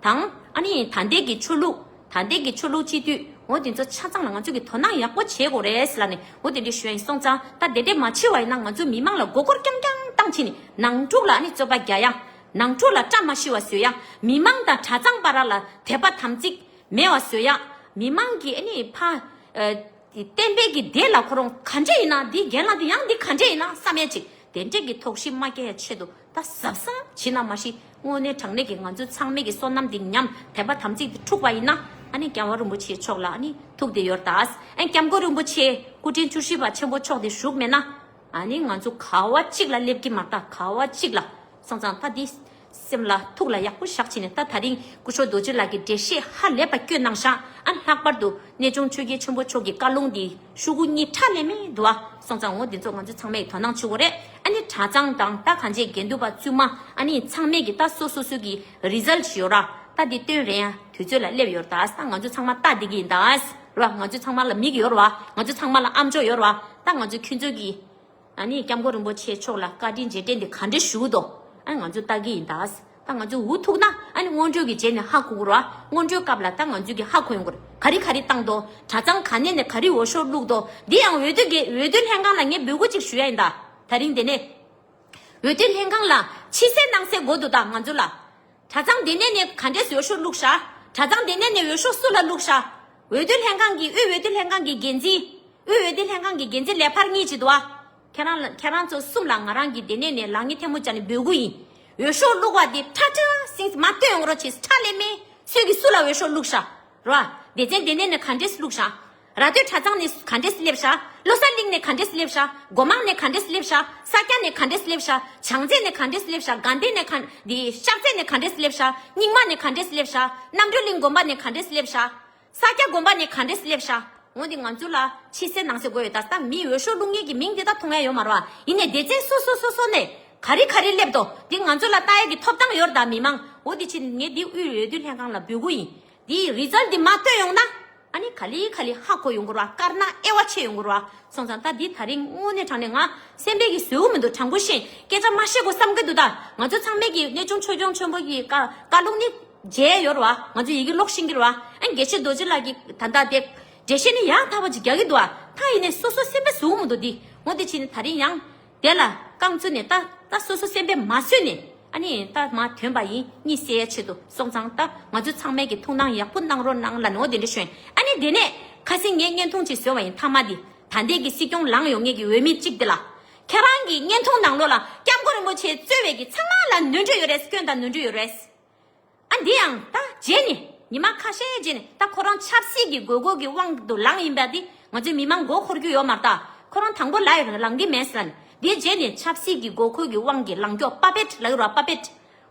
དང་། ཨ་ནི་ད་ལྟའི་གི་ཆོས་ལུགས། ད་ལྟའི་གི་ཆོས་ལུགས་སྤྱི་འཐུས། འོ་དེ་ཚོ་ཆ་ཚང་ལ་ང་ཚོ་གི་དོ་སྣང་ཡག་པོ་བྱེད་དགོས་རེད་ལབ་ནས། འོ་དེ་འདྲ་ཞུ་ཡ་ཡིན། སོང་ཙང་ད་དེ་འདྲས་མ་བྱེད་པ་ཡིན་ན་ང་ཚོ་མི་མང་ལ་མགོ་སྐོར་རྐྱང་རྐྱང་བཏང་བྱས་ནས་ནང་འཁྲུག་ལ་ཨ་ནི་རྩོད་པ་རྒྱག་ཡ། ནང་འཁྲུག་ལ་བཀྲ་མ་ཤིས་པ་བཟོ་ཡ། མི་མང་དང་གྲྭ་ཚང་བར་ལ་དད་པ་དམ་ཚིག་མེད་པ་བཟོ་ཡ། མི་མང་གི་ཨ་ནི་ཕ། ཨ། བསྟན་པའི་གི་སྡེ་ལ་ཁོ་རང་ག་འདྲས་ཡིན་ན། འདི་རྒན་ལགས་འདི་ཡང་འདི་ག་འདྲས་ཡིན་ན་བསམ་ཡ་ཅིག་དེ་འདྲས་ཀྱི་དོགས་གཞི་མ་སྐྱེ་ཡ་ཆེད་དུ་ད་གཟབ་གཟབ་བྱེད་ན་མ་གཞི། དངོས་གནས་དྲང་གནས་ཀྱི་ང་ཚོ་ཚང་མས་ཀྱི་བསོད་ནམས་འདི་ཉམས། དད་པ་དམ་ཚིག་འདི་འཁྲུགས་པ་ཡིན་ན། ཨ་ནི་སྐྱབས་མགོན་རིན་པོ་ཆེ་མཆོག་ལ་ཨ་ནི་ཐུག་བསྡད་ཡོད་རེད་ད། ཨ་ནི་སྐྱབས་མགོན་རིན་པོ་ཆེ་སྐུ་ཕྲེང་བཅུ་བཞི་པ་ཆེན་པོ་མཆོག་འདི་བཞུགས་མེད་ན། ཨ་ནི་ང་ཚོ་ག་བ་གཅིག་ལ་སླེབས་ཀྱི་མ་རེད་ད། ག་བ་གཅིག་ལ། སོང་ཙང་ད་འདི་སེམས་ལ་ཐུགས་ལ་ཡག་པོ་བཞག་བྱས་ནས། ད་ད་རིང་སྐུ་ཞབས་རྡོ་རྗེ་ལགས་ཀྱིས་འགྲེལ་བཤད་ཧ་ལས་པ་སྐྱོན་གནང་ཤག་ཨ་ལྷག་པར་དུ་གནས་ཆུང་ཆོས་རྒྱལ་ཆེན་པོ་མཆོག་གི་བཀའ་ལུང་འདི་ཤོག་གུ་གཉིས་ཁྲ་ལས་མེད་འདུག་ཨ། སོང་ཙང་འོ་འདི་ཚོ་ང་ཚོ་ཚང་མས་དོ་སྣང་བྱེད་དགོས་རེད། ཨ་ནི་གྲྭ་ཚང་དང་ད་གང་ཅི་དགེ་འདུན་པ་བཙུན་མ། ཨ་ནི་ཚང་མས་ཀྱི་ད་སོ་སོ་སོ་གི་རི་ཛལ་ཊི་ཡོད་ར། ད་འདི་སྟོན་རན་ཡ་དུས་ཚོད་ལ་སླེབས་ཡོད་རེད་ད། ད་ང་ཚོ་ཚང་མ་ལྟ་བསྡད་ཀྱི་ཡིན་ད། ར། ང་ཚོ་ཚང་མ་ལ་མིག་ཡོད་ར་བ། ང་ཚོ་ཚང་མ་ལ་ཨམ་ཅོག་ཡོད་ར་བ། ད་ང་ཚོ་ཁྱོད་ཚོ་གི་ཨ་ནི་སྐྱབས་མགོན་རིན་པོ་ཆེ་མཆོག་ལ་བཀའ་དྲིན་རྗེས་དྲན་དེ་ག་འདྲས་ཞུ་གི་འདུག་ཨ་ནི་ང་ཚོས་ལྟ་གི་ཡིན་ད། ད་ང་ཚོས་འུ་ཐུག་ན་ཨ་ནི་སྔོན་འགྲོའི་གི་རྗེས་ནས་ཧ་གོ་གི་རེད་བ། སྔོན་འགྲོའི་སྐབས་ལ་ད་ང་ཚོས་གི་ཧ་གོ་ཡོང་གི་རེད། ག་རེ་ག་རེ་བཏང་འདུག་གྲྭ་ཚང་ག་ནས་ནས་ག་རེ་འོས་ཤོག་བླུགས་འདུག་འདི་ཡང་འོས་བསྡུ་གི་འོས་བསྡུ་ལྷན་ཁང་ལ་ངས་འབོད་སྐུལ་ཅིག་ཞུ་ཡ་ཡིན་ད། ད་རིང་དེ་ནས་འོས་བསྡུ་ལྷན་ཁང་ལ་ཕྱི་གསལ་ནང་གསལ་དགོས་འདུག་ད་ང་ཚོ་ལ། གྲྭ་ཚང་དེ་ནས་ནས་ག་འདྲས་འོས་ཤོག་བླུགས་ཤག་གྲྭ་ཚང་དེ་ནས་ནས་འོས་ཤོག་སུ་ལ་བླུགས་ཤག་འོས་བསྡུ་ལྷན་ཁང་གི་དབུས་འོས་བསྡུ་ལྷན་ཁང་གི་འགན་འཛིན། དབུས་འོས་བསྡུ་ལྷན་ཁང་གི་འགན་འཛིན་ལས་འཕར་གཉིས་ཅིག་འདུག་བ། ཁྱེད་རང་ལ་ཁྱེད་རང་ཚོ་གསུམ་ལ་ང་རང་གིས་དེ་ནས་ནས་ལག་གཉིས་ཐལ་མོ་སྦྱར་ནས་འབོད་སྐུལ་ཡིན། འོས་ཤོག་བླུགས་པ་དེ་ཁྲ་ཁྲ་སིང་མ་སྟོན་ཡོང་རོགས་བྱེད། ཁྲ་ལས་མེད། སུས་ཀྱིས་སུ་ལ་འོས་ཤོག་བླུགས་ཤག་རེད་བ། སྡེ་ཚན་དེ་ནས་ནས་ག་འདྲས་བླུགས་ཤག་ར་སྟོད་གྲྭ་ཚང་ནས་ག་འདྲས་སླེབས་ཤག་བློ་གསལ་གླིང་ནས་ག་འདྲས་སླེབས་ཤག་སྒོ་མང་ནས་ག་འདྲས་སླེབས་ཤག་ས་སྐྱ་ནས་ག་འདྲས་སླེབས་ཤག་བྱང་རྩེ་ནས་ག་འདྲས་སླེབས་ཤག་དགའ་ལྡན་ནས་ག་འདི་ཤར་རྩེ་ནས་ག་འདྲས་སླེབས་ཤག་རྙིང་མ་ནས་ག་འདྲས་སླེབས་ཤག་རྣམ་གྲོལ་གླིང་དགོན་པ་ནས་ག་འདྲས་སླེབས་ཤག་ས་སྐྱ་དགོན་པ་ནས་ག་འདྲས་སླེབས་ཤག་འོ་འདི་ང་ཚོ་ལ་ཕྱི་གསལ་ནང་གསལ་དགོས་ཡོད་ད། ད་མི་འོས་ཤོག་བླུག་མཁན་གྱི་མིང་འདི་དག་མཐོང་ཡ་ཡོད་མ་རེད་བ། ཡིན་ནའི་སྡེ་ཚན་སོ་སོ་སོ་སོ་ནས་ག་རེ་ག་རེ་སླེབས་འདུག་འདི་ང་ཚོ་ལ་ལྟ་ཡ་གི་ཐོབ་ཐང་ཡོད་རེད་ད་མི་མང་། འོ་འདི་ཕྱིན་ངས་འདི་དབུས་འོས་བསྡུ་ལྷན་ཁང་ལ་འབོད་སྐུལ་ཡིན། འདིའི་རི་ཛལ་འདི་མ་སྟོན་ཡོང་ན། ཨ་ནི་ག་ལེ་ག་ལེ་ཧ་གོ་ཡོང་གི་རེད་བ། དཀར་ནག་དབྱེ་བ་ཕྱེ་ཡོང་གི་རེད་བ། སོང་ཙང་ད་འདི་ད་རིང་དངོས་གནས་དྲང་གནས་ང་སེམས་པའི་གི་བཟོད་པོ་མི་འདུག་དྲང་པོ་བཤད། སྐད་ཆ་མ་བཤད་དགོས་བསམ་གི་འདུག་ད་ང་ཚོ་ཚང་མས་གི་གནས་ཆུང་ཆོས་སྐྱོང་ཆེན་པོ་གི་བཀའ་བཀའ་ལུང་ནི་མཇལ་ཡོད་རེད་བ། ང་ཚོ་ཡི་གེ་ཀློག་ཤེས་ཀྱི་རེད་བ། ཨ་དགེ་བཤེས་རྡོ་རྗེ་ལགས་ཀྱིས་ད་ལྟ་དེ་འགྲེལ་བཤད་ནི་ཡག་ཐག་པ་ཅིག་རྒྱག་གི་འདུག་བ། ད་ཡིན་ནའི་སོ་སོ་སེམས་པའི་ཟུག་མི་འདུག་འདི་ངོ་དེ་བྱས་ནས་ད་རིང་ཡང་དེ་ལ་རྐང་བཙུགས་ནས་ད་ད་སོ་སོ་སེམས་པས་མ་བཟོད་ནས་ཨ་ནི་ད་མ་ཐོན་པ་ཡིན་གཉིད་སད་ཡ་ཆེད་དུ། སོང་ཙང་ད་ང་ཚོ་ཚང་མས་ཀྱི་ཐུགས་སྣང་ཡག་པོ་གནང་རོགས་གནང་ལ་ངོ་དེ་འདྲ་ཞུ་ཡིན། ཨ་ནི་དེ་ནས་ཁ་སང་ངས་བརྙན་ཐུང་ཅིག་བཟོས་པ་ཡིན། མཐའ་མ་འདི་ད་ལྟའི་གི་སྲིད་སྐྱོང་ལངས་ཡོང་མཁན་གྱི་འོས་མི་གཅིག་དེ་ལ། ཁྱེད་རང་གི་བརྙན་ཐུང་ནང་ལོགས་ལ་སྐྱབས་མགོན་རིན་པོ་ཆེ་གཙོས་པའི་གི་ཚང་མ་ལ་ནོར་འཁྲུལ་ཡོད་རེད། སྐྱོན་དང་ནོར་འཁྲུལ་ཡོད་རེད། ཨ་འདི་ཡང་ད་རྗེས་ནས་ཉི་མ་ཁ་ཤས་རྗེས་ནས་ད་ཁོ་རང་ཆབ་སྲིད་ཀྱི་དགོས་མཁོ་གི་དབང་དུ་ལངས་ཡིན་པ་འདི་ང་ཚོའི་མི་མང་མགོ་འཁོར་རྒྱུ་ཡོད་མ་རེད་ད། ཁོ་རང་དང་པོ་ལབ་ཡོད་རེད། ལངས་ཀྱི་མེད་ཟེར་ནས། འདི་རྗེས་ནས་ཆབ་སྲིད་ཀྱི་དགོས་མཁོ་གི་དབང་གིས་ལངས་རྒྱུ་པ་པེཊ་ལབ་ཡོད་རེད་བ། པ་པེཊ།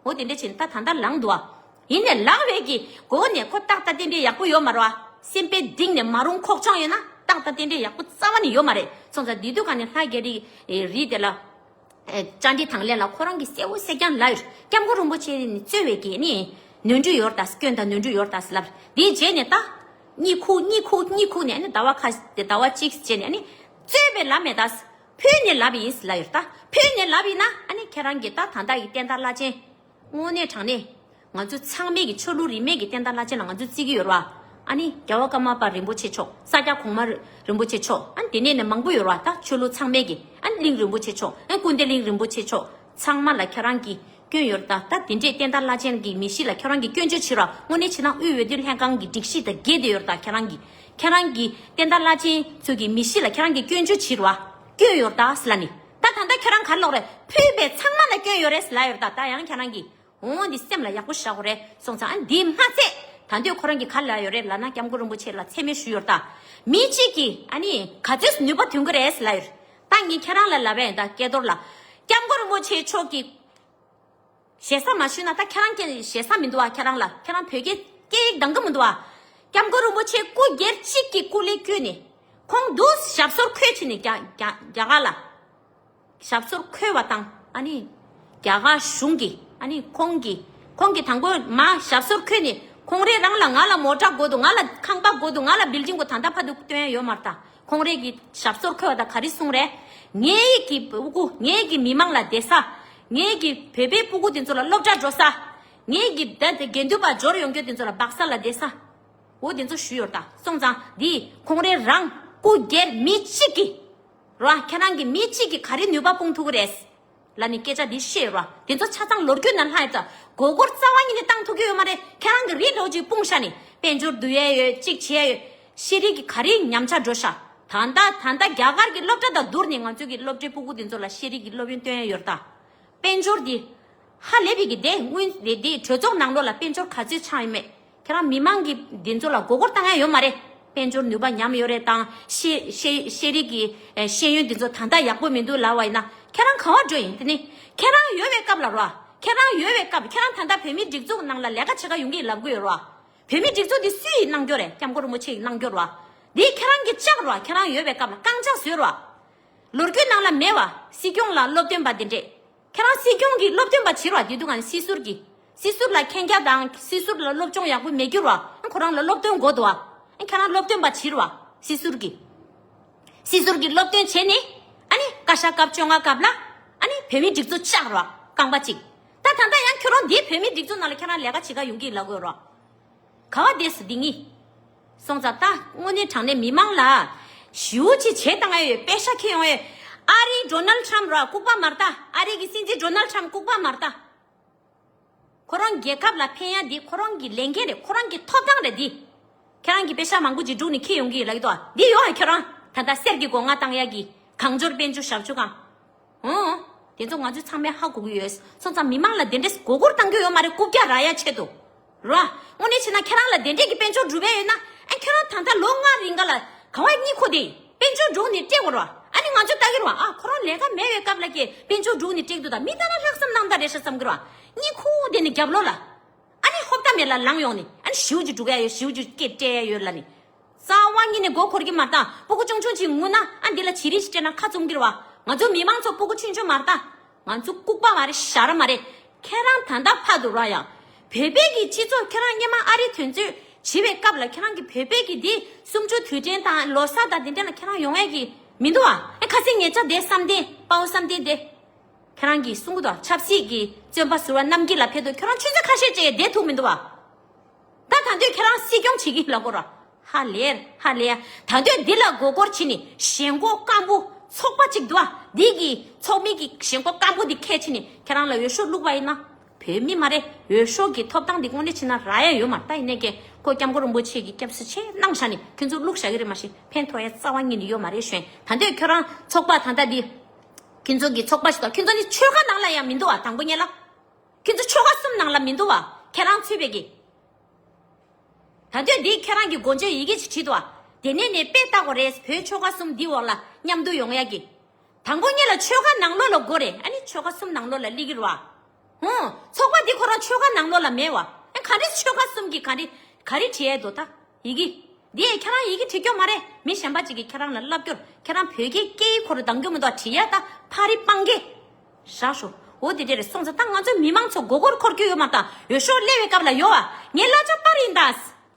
འོ་དེ་འདྲ་བྱས་ནས་ད་ད་ལྟ་ལངས་འདུག་ཨ། ཡིན་ནའི་ལངས་པའི་གི་འོག་ནས་ཁོ་ཏག་ཏག་ཏན་ཏན་ཡག་པོ་ཡོད་མ་རེད་བ། སེམས་པའི་གཏིང་ནས་མ་རུངས་ཁོག་ཆུང་ཡོད་ན་ཏག་ཏག་ཏན་ཏན་ཡག་པོ་རྩ་བ་ནས་ཡོད་མ་རེད། སོང་ཙང་འདི་དུས་ག་ནས་ལྷ་རྒྱ་རི་རི་དེ་ལ། བཅར་འདྲི་དང་ལེན་ལ་ཁོ་རང་གིས་གསལ་བོ་གསལ་རྐྱང་ལབ་ཡོད། སྐྱབས་མགོན་རིན་པོ་ཆེ་ནི་གཙོས་པའི་གི་ནི་ནོར་འཁྲུལ་ཡོད་རེད་ད། སྐྱོན་དང་ནོར་འཁྲུལ་ཡོད་རེད་ད་ཟེར་ལབ། དེའི་རྗེས་ནས་ད་གཉིད་ཁུག་གཉིད་ཁུག་གཉིད་ཁུག་ནས་ཨ་ནི་ཟླ་བ་ཁ་ཟླ་བ་གཅིག་རྗེས་ནས་ཨ་ནི་གཙོས་པའི་ལབ་མེད་ད། ཕུལ་ནས་ལབ་ཡིན་ཟེར་ལབ་ཡོད་ད། ཕུལ་ནས་ལབ་ཡིན་ན་ཨ་ནི་ཁྱེད་རང་གིས་ད་ད་ལྟ་ཡི་བསྟན་དར་བླ་ཆེན། དངོས་གནས་དྲང་གནས། ང་ཚོ་ཚང་མས་ཀྱི་ཆོས་ལུགས་རིས་མེད་ཀྱི་བསྟན་དར་བླ་ཆེན་ལ་ང་ཚོ་བརྩི་གི་ཡོད་རེད་བ། ཨ་ནི་རྒྱལ་བ་ཀརྨ་པ་རིན་པོ་ཆེ་མཆོག་ས་སྐྱ་གོང་མ་རིན་པོ་ཆེ་མཆོག་ཨ་ནི་དེ་ནས་ནས་མང་པོ་ཡོད་རེད་བ། ད་ཆོས་ལུགས་ཚང་མས་ཀྱི་ཨ་ནི་གླིང་རིན་པོ་ཆེ་མཆོག་ཨ་ནི་ཀུན་བདེ་གླིང་རིན་པོ་ཆེ་མཆོག་ཚང་མ་ལ་ཁྱེད་རང་གི་སྐྱོན་ཡོད་རེད་ད། ད་དེ་འདྲས་བསྟན་དར་བླ་ཆེན་གྱི་མི་གཤིས་ལ་ཁྱེད་རང་གི་སྐྱོན་བརྗོད་བྱེད་རོགས། དངོས་གནས་བྱས་ན་དབུས་འོས་བསྡུ་ལྷན་ཁང་གི་སྒྲིག་གཞི་དང་འགལ་བསྡད་ཡོད་རེད་ད། ཁྱེད་རང་གི་ཁྱེད་རང་གི་བསྟན་དར་བླ་ཆེན་ཚོ་གི་མི་གཤིས་ལ་ཁྱེད་རང་གི་སྐྱོན་བརྗོད་བྱེད་རོགས། སྐྱོན་ཡོད་རེད་ད་ཟེར་ལབ་ནི། ད་ད་ལྟ་ཁྱེད་རང་ག་རེ་ལབ་རེད། ཕུལ་བའི་ཚང་མ་ལ་སྐྱོན་ཡོད་རེད་ཟེར་ལབ་ཡོད་རེད་ད། ད་ཡང་ཁྱེད་རང་གི་འོ་འདི་སེམས་ལ་ཡག་པོ་བཞག་དགོས་རེད། སོང་ཙང་ཨ་འདི་མ་ཚད་ད་འདོད་ཁོ་རང་གིས་ག་ལབ་ཡོད་རེད་ལབ་ན། སྐྱབས་མགོན་རིན་པོ་ཆེ་ལ་མཚན་སྨད་ཞུས་ཡོད་རེད་ད། མི་གཅིག་གིས་ཨ་ནི་ག་ཚོད་ནུས་པ་ཐོན་གི་རེད་ཟེར་ལབ་ཡོད་རེད། ད་ངས་ཁྱེད་རང་ལ་ལབ་པ་ཡིན་ད་སྐལ་རྡོར་ལགས། སྐྱབས་མགོན་རིན་པོ་ཆེ་མཆོག་གིས་ཞེ་ས་མ་ཞུས་ན་ད་ཁྱེད་རང་སྐད་ཞེ་ས་མི་འདུག་བ། ཁྱེད་རང་ལ་ཁྱེད་རང་བོད་སྐད་སྐད་ཡིག་འདང་གི་མི་འདུག་བ། སྐྱབས་མགོན་རིན་པོ་ཆེ་སྐུ་སྒེར་གཅིག་གི་སྐུ་ལས་བསྐྱོན་ནས་ཁོང་འདུག་ཞབས་སོར་འཁོད་ཕྱིན་ནས་རྒྱ་རྒྱ་རྒྱ་གར་ལ་ཞབས་སོར་འཁོད་པ་དང་ཨ་ནི་རྒྱ་གར་གཞུང་གིས་ཨ་ནི་ཁོང་གིས་ཁོང་གིས་དང་པོ་མ་ཞབས་སོར་འཁོད་ནས་ཁོང་རེ་རང་ལ་ང་ལ་མོ་ཊ་དགོས་འདུག་ང་ལ་ཁང་པ་དགོས་འདུག་ང་ལ་བིལ་ཌིང་དགོས། ད་ལྟ་ཕ་དུ་སྟོན་ཡ་ཡོད་མ་རེད་ད། ཁོང་རེ་གི་ཞབས་སོར་འཁོད་པ་དང་ག་རེ་གསུངས་རེད། ངའི་གི་སྤུ་གུ་ངའི་གི་མི་མང་ལ་བསྡད་ས། ངའི་གི་བོད་པའི་སྤུ་གུ་དེ་ཚོ་ལ་སློབ་གྲྭ་འགྲོ་ས། ངའི་གི་ད་དེ་དགེ་འདུན་པ་འབྱོར་ཡོང་རྒྱུ་དེ་ཚོ་ལ་སྦག་ས་ལ་བསྡད་ས། འོ་དེ་ཚོ་ཞུས་ཡོད་ད། སོང་ཙང་འདི་ཁོང་རེ་རང་སྐུ་སྒེར་མི་གཅིག་གི་ར་ཁྱེད་རང་གི་མི་གཅིག་གི་ག་རེ་ནུས་པ་སྤུངས་ཐུབ་ཀྱི་རེད་ལ་ནི་སྐད་ཆ་འདི་བཤད་ཡོད་ར། དེ་ཚོ་ཆ་ཚང་ལོ་རྒྱུས་ནང་ལྷག་ཡོད་ད། མགོ་སྐོར་རྩ་བ་ཉིད་ནས་བཏང་ཐུབ་ཀྱི་ཡོད་མ་རེད། ཁྱེད་རང་གི་རིགས་འདྲ་བོ་ཅིག་སྤུངས་ཤག་ནི་དཔལ་འབྱོར་བསྡུ་ཡས་ཡོད་གཅིག་བྱས་ཡོད། ཤེས་རིག་གི་ག་རེ་ཉམས་ཆག་འགྲོ་ཤག་ད་ལྟ་ད་ལྟ་རྒྱ་གར་གི་སློབ་གྲྭ་དང་བསྡུར་ནས་ང་ཚོ་གི་སློབ་གྲྭའི་སྤུ་གུ་དེ་ཚོ་ལ་ཤེས་རིག་གི་སློབ་ཡོན་སྟོན་ཡས་ཡོད་ད། དཔལ་འབྱོར་འདི། ཧ་ལས་པའི་གི་དེ་སྔོན་དེ་དེ་གྲོས་ཚོགས་ནང་ལོགས་ལ་དཔལ་འབྱོར་ག་ཚོད་ཆགས་ཡོད་མེད། ཁྱེད་རང་མི་མང་གི་འདི་ཚོ་ལ་མགོ་སྐོར་བཏང་ཡ་ཡོད་མ་རེད། དཔལ་འབྱོར་ནུས་པ་ཉམས་ཡོད་རེད་དང་ཤེས་ཤེས་ཤེས་རིག་གི་ཨེ་ཤེས་ཡོན་འདི་ཚོ་ད་ལྟ་ཡག་པོ་མི་འདུག་ལབ་པ་ཡིན་ན་ཁྱེད་རང་ག་བ་འགྲོ་ཡིན། དེ་ནི་ཁྱེད་རང་ཡོད་པའི་སྐབས་ལ་རོ། ཁྱེད་རང་ཡོད་པའི་སྐབས་ཁྱེད་རང་ད་ལྟ་བོད་མིའི་སྒྲིག་འཛུགས་ནང་ལ་ལས་ཀ་བྱེད་ག་ཡོང་གི་ལབ་གི་ཡོད་རོ། བོད་མིའི་སྒྲིག་འཛུགས་འདི་སུ་ཡིས་གནང་རྒྱུ་རེད། སྐྱབས་མགོན་རིན་པོ་ཆེ་ཡིས་གནང་རྒྱུ་རོ། འདི་ཁྱེད་རང་གི་ལྕགས་རོ། ཁྱེད་རང་ཡོད་པའི་སྐབས་ལ་རྐང་ལྕགས་བཟོས་རོ། ལོ་རྒྱུས་ནང་ལ་མེད་བ། སྲིད་སྐྱོང་ལ་སློབ་སྟོན་པ་དེ་འདྲས། ཁྱེད་རང་སྲིད་སྐྱོང་གི་སློབ་སྟོན་པ་བྱེད་རོགས། དེ་དུས་ང་ནི་སྲིད་ཟུར་གྱི། སྲིད་ཟུར་ལ་མཁྱེན་རྒྱ་དང་སྲིད་ཟུར་ལ་སློབ་སྦྱོང་ཡག་པོ་མེད་རྒྱུ་རོགས། ཁོ་རང་ལ་སློབ་སྟོན་དགོས་འདུག་བ། ཁྱེད་རང་སློབ་སྟོན་པ་བྱེད་རོགས། སྲིད་ཟུར་གྱི། སྲིད་ཟུར་གྱི་སློབ་སྟོན་བྱས་ནས། ཨ་ནི་བཀའ་ཤག་སྐབས་བཅོ་ལྔ་སྐབས་ལ། ཨ་ནི་བོད་མིའི་སྒྲིག་འཛུགས་བཅག་རོགས་རྐང་པ་གཅིག་ད་ད་ལྟ་ཡང་ཁྱོད་རང་འདིའི་བོད་མིའི་སྒྲིག་འཛུགས་ནང་ལ་ཁྱེད་རང་ལས་ཀ་བྱེད་ག་ཡོང་གི་ལབ་དགོས་རོགས། ག་བ་དེ་སུ་འདི་ངི། སོང་ཙང་ད་དངོས་གནས་དྲང་གནས་མི་མང་ལ་ཞེ་པོ་ཅིག་བྱེད་བཏང་ཡ་ཡོད། པེ་ཤ་ཁྱེར་ཡོང་ཡོད། ཨ་རིའི་ཌོ་ནལ་ཊམ་ར་ལྐུགས་པ་མ་རེད་ད། ཨ་རི་གི་སྲིད་འཛིན་ཌོ་ནལ་ཊམ་ལྐུགས་པ་མ་རེད་ད། ཁོ་རང་རྒྱལ་ཁབ་ལ་ཕན་ཡ་འདི་ཁོ་རང་གི་ལས་འགན་རེད། ཁོ་རང་གི་ཐོབ་ཐང་རེད་འདི། ཁྱེད་རང་གི་པེ་ཤ་མང་པོ་ཅིག་སྒྲུག་ནས་ཁྱེར་ཡོང་གི་ཡོད་ལབ་ཀྱི་འདུག་འདི་ཡོད་ཨ། ཁྱོད་རང་ད་ལྟ་གསེར་གྱི་སྒོ་ང་བཏང་ཡ་གི་གང་འབྱོར་དཔལ་འབྱོར་ཞབས་ཞུ་ཁང་། འོང་། དེ་ཚོ་ང་ཚོས་ཚང་མས་ཧ་གོ་གི་ཡོད། སོང་ཙང་མི་མང་ལ་དེ་འདྲས་མགོ་སྐོར་བཏང་གི་ཡོད་མ་རེད། རྐུབ་བཀྱག་རག་ཡ་ཆེད་དུ། རོ། དངོས་གནས་བྱས་ན་ཁྱེད་རང་ལ་དེ་འདྲས་ཀྱི་དཔལ་འབྱོར་སྒྲུབ་ཡ་ཡོད་ན། ཨ་ཁྱོད་རང་ད་ལྟ་ལོ་ལྔ་རིང་ག་ལ་གང་བ་གཉིད་ཁུག་དེ་དཔལ་འབྱོར་སྒྲུག་ནས་སྤྲད་དགོས་རོ། ཨ་ནི་ང་ཚོ་ལྟ་གི་རོ། ཨ་ཁོ་རང་ལས་ཀ་མེད་པའི་སྐབས་ལ་ཀྱེ་དཔལ་འབྱོར་སྒྲུག་ནས་སྤྲད་འདུག་ད་མི་ལྟ་ན་ལྷག་བསམ་གནང་ད་རེད་ཤག་བསམ་གི་རོ། གཉིད་ཁུག་དེ་ནི་རྒྱབ་ལོགས་ལ། ཨ་ནི་ཧོབ་ཏ་མེད་ལ་ལངས་ཡོང་ནི། ཨ་ནི་ཞེ་པོ་ཅིག་སྒྲུག་ཡ་ཡོད། ཞེ་པོ་ཅིག་སྐད་སྤྲད་ཡ་ཡོད་ལབ་ནི། རྩ་བ་ཉིད་ནས་མགོ་འཁོར་གྱི་མ་རེད་ད། སྤུ་གུ་ཆུང་ཆུང་ཅིག་ངུ་ན་ཨ་འདི་ལ་བྱི་རིལ་ཞིག་སྤྲད་ན་ཁ་བཙུམ་གྱི་རེད་བ། ང་ཚོ་མི་མང་ཚོ་སྤུ་གུ་ཆུང་ཆུང་མ་རེད་ད། ང་ཚོ་ལྐུགས་པ་མ་རེད། ཞ་ར་མ་རེད། ཁྱེད་རང་ད་ལྟ་བར་དུ་ར་ཡང་བོད་པའི་གི་སྤྱི་ཚོགས་ཁྱེད་རང་སྔོན་མ་ཨ་རི་དོན་གཅོད་བྱེད་པའི་སྐབས་ལ་ཁྱེད་རང་གི་བོད་པའི་གི་འདི་གསུམ་བཅུ་དུས་དྲན་དང་ལོ་གསར་དང་དེ་འདྲ་ལ་ཁྱེད་རང་ཡོང་ཡས་ཀྱི་མི་འདུག་བ། ཨེ་ཁ་སང་ངེད་ཅག་དེ་བསམ་གཏན་དཔའ་བོ་བསམ་གཏན་དེ། ཁྱེད་རང་གིས་གསུང་གི་འདུག་ཆབ་སྲིད་ཀྱི་བཙོན་པ་ཟུར་པ་རྣམ་རྒྱལ་ལ་ཕེབས་དུས་ཁྱོད་རང་ཆུ་ཚོད་ཁ་ཤས་ཅིག་བསྡད་ཐུབ་མི་འདུག་བ། ད་ད་དུང་ཁྱེད་རང་སྲིད་སྐྱོང་བྱེད་ཀྱི་ལབ་དགོས་ར། ཧ་ལས་ཧ་ལས། ད་དུང་འདི་ལ་མགོ་སྐོར་བྱེད་ནི་ཞེན་ཁོག་སྐམ་པོ་ཚོགས་པ་ཅིག་འདུག་ཨ། འདི་གི་ཚོགས་མི་གི་ཞེན་ཁོག་སྐམ་པོ་འདི་ཁས་བྱེད་ནི་ཁྱེད་རང་ལ་འོས་ཤོག་བླུགས་པ་ཡིན་ན། བོད་མི་མ་རེད། འོས་ཤོག་གི་ཐོབ་ཐང་འདི་དངོས་གནས་བྱས་ན་རག་ཡ་ཡོད་མ་རེད། ད་ཡིན་ནའི་ཀྱེ་ཁོ་སྐྱབས་མགོན་རིན་པོ་ཆེ་གི་སྐྱབས་སུ་མཆི་གནང་བཞག་ནི་ཁྱོད་ཚོ་བླུགས་བཞག་གི་རེད། མ་གཞི་ཕན་ཐོགས་ཡ་རྩ་བ་ཉིད་ནས་ཡོད་མ་རེད་ཞུ་ཡིན། ད་དུང་ཁྱོད་རང་ཚོགས་པ་ད་ལྟ་འདི། ཁྱོད་ཚོ་གི་ཚོགས་པ་ཞིག་དང་ཁྱོད་ཚོ་ནི་ཆོལ་ཁ་ནང་ལ་ཡང་མི་འདུག་བ། དང་པོ་ཉིད་ལ། ཁྱོད་ཚོ་ཆོལ་ཁ་གསུམ་ནང་ལ་མི་འདུག་བ། ཁྱེད་རང་ཚུད་པའི་གི། ད་དུང་འདི་ཁྱེད་རང་གི་མགོ་འཇོག་ཡི་གེ་ཅིག་བྲིས་འདུག་བ། དེ་ནས་ནས་དཔེ་ལྟ་དགོས་རེད། བོད་ཆོལ་ཁ་གསུམ་འདི་འོག་ལ་མཉམ་དུ་ཡོང་ཡ་གི། དང་པོ་ཉིད་ལ་ཆོལ་ཁ་ནང་ལོགས་ལ་དགོས་རེད། ཨ་ནི་ཆོལ་ཁ་གསུམ་ནང་ལོགས་ལ་སླེབས་ཀྱི་རེད་བ། ཧུང་། ཚོགས་པ་འདི་ཁོ་རང་ཆོལ་ཁ་ནང་ལོགས་ལ་མེད་བ། ཨ་ག་རེ་ཆོལ་ཁ་གསུམ་གྱི་ག་རེ་ག་རེ་བྲིས་ཡ་འདུག་ད། ཡི་གེ། འདི་ཁྱེད་རང་ཡི་གེ་བྲིས་སྐྱོ་མ་རེད། མི་གཞན་པ་ཅིག་གིས་ཁྱེད་རང་ལ་ལབ་སྐྱོར། ཁྱེད་རང་བོད་སྐད་སྐད་ཡིག་ཁོ་རང་འདང་རྒྱུ་མི་འདུག་བྲིས་ཡ་ད་ཕ་རི་སྤང་གེ། བཞག་ཤོག་འོ་དེ་འདྲ་རེད། སོང་ཙང་ད་ང་ཚོ་མི་མང་ཚོ་མགོ་སྐོར་འཁོར་རྒྱུ་ཡོད་མ་རེད་ད། འོས་ཤོག་སླེབས་པའི་སྐབས་ལ་ཡོད་བ། ངས་གླ་ཆ་སྤར་ཡིན་ད།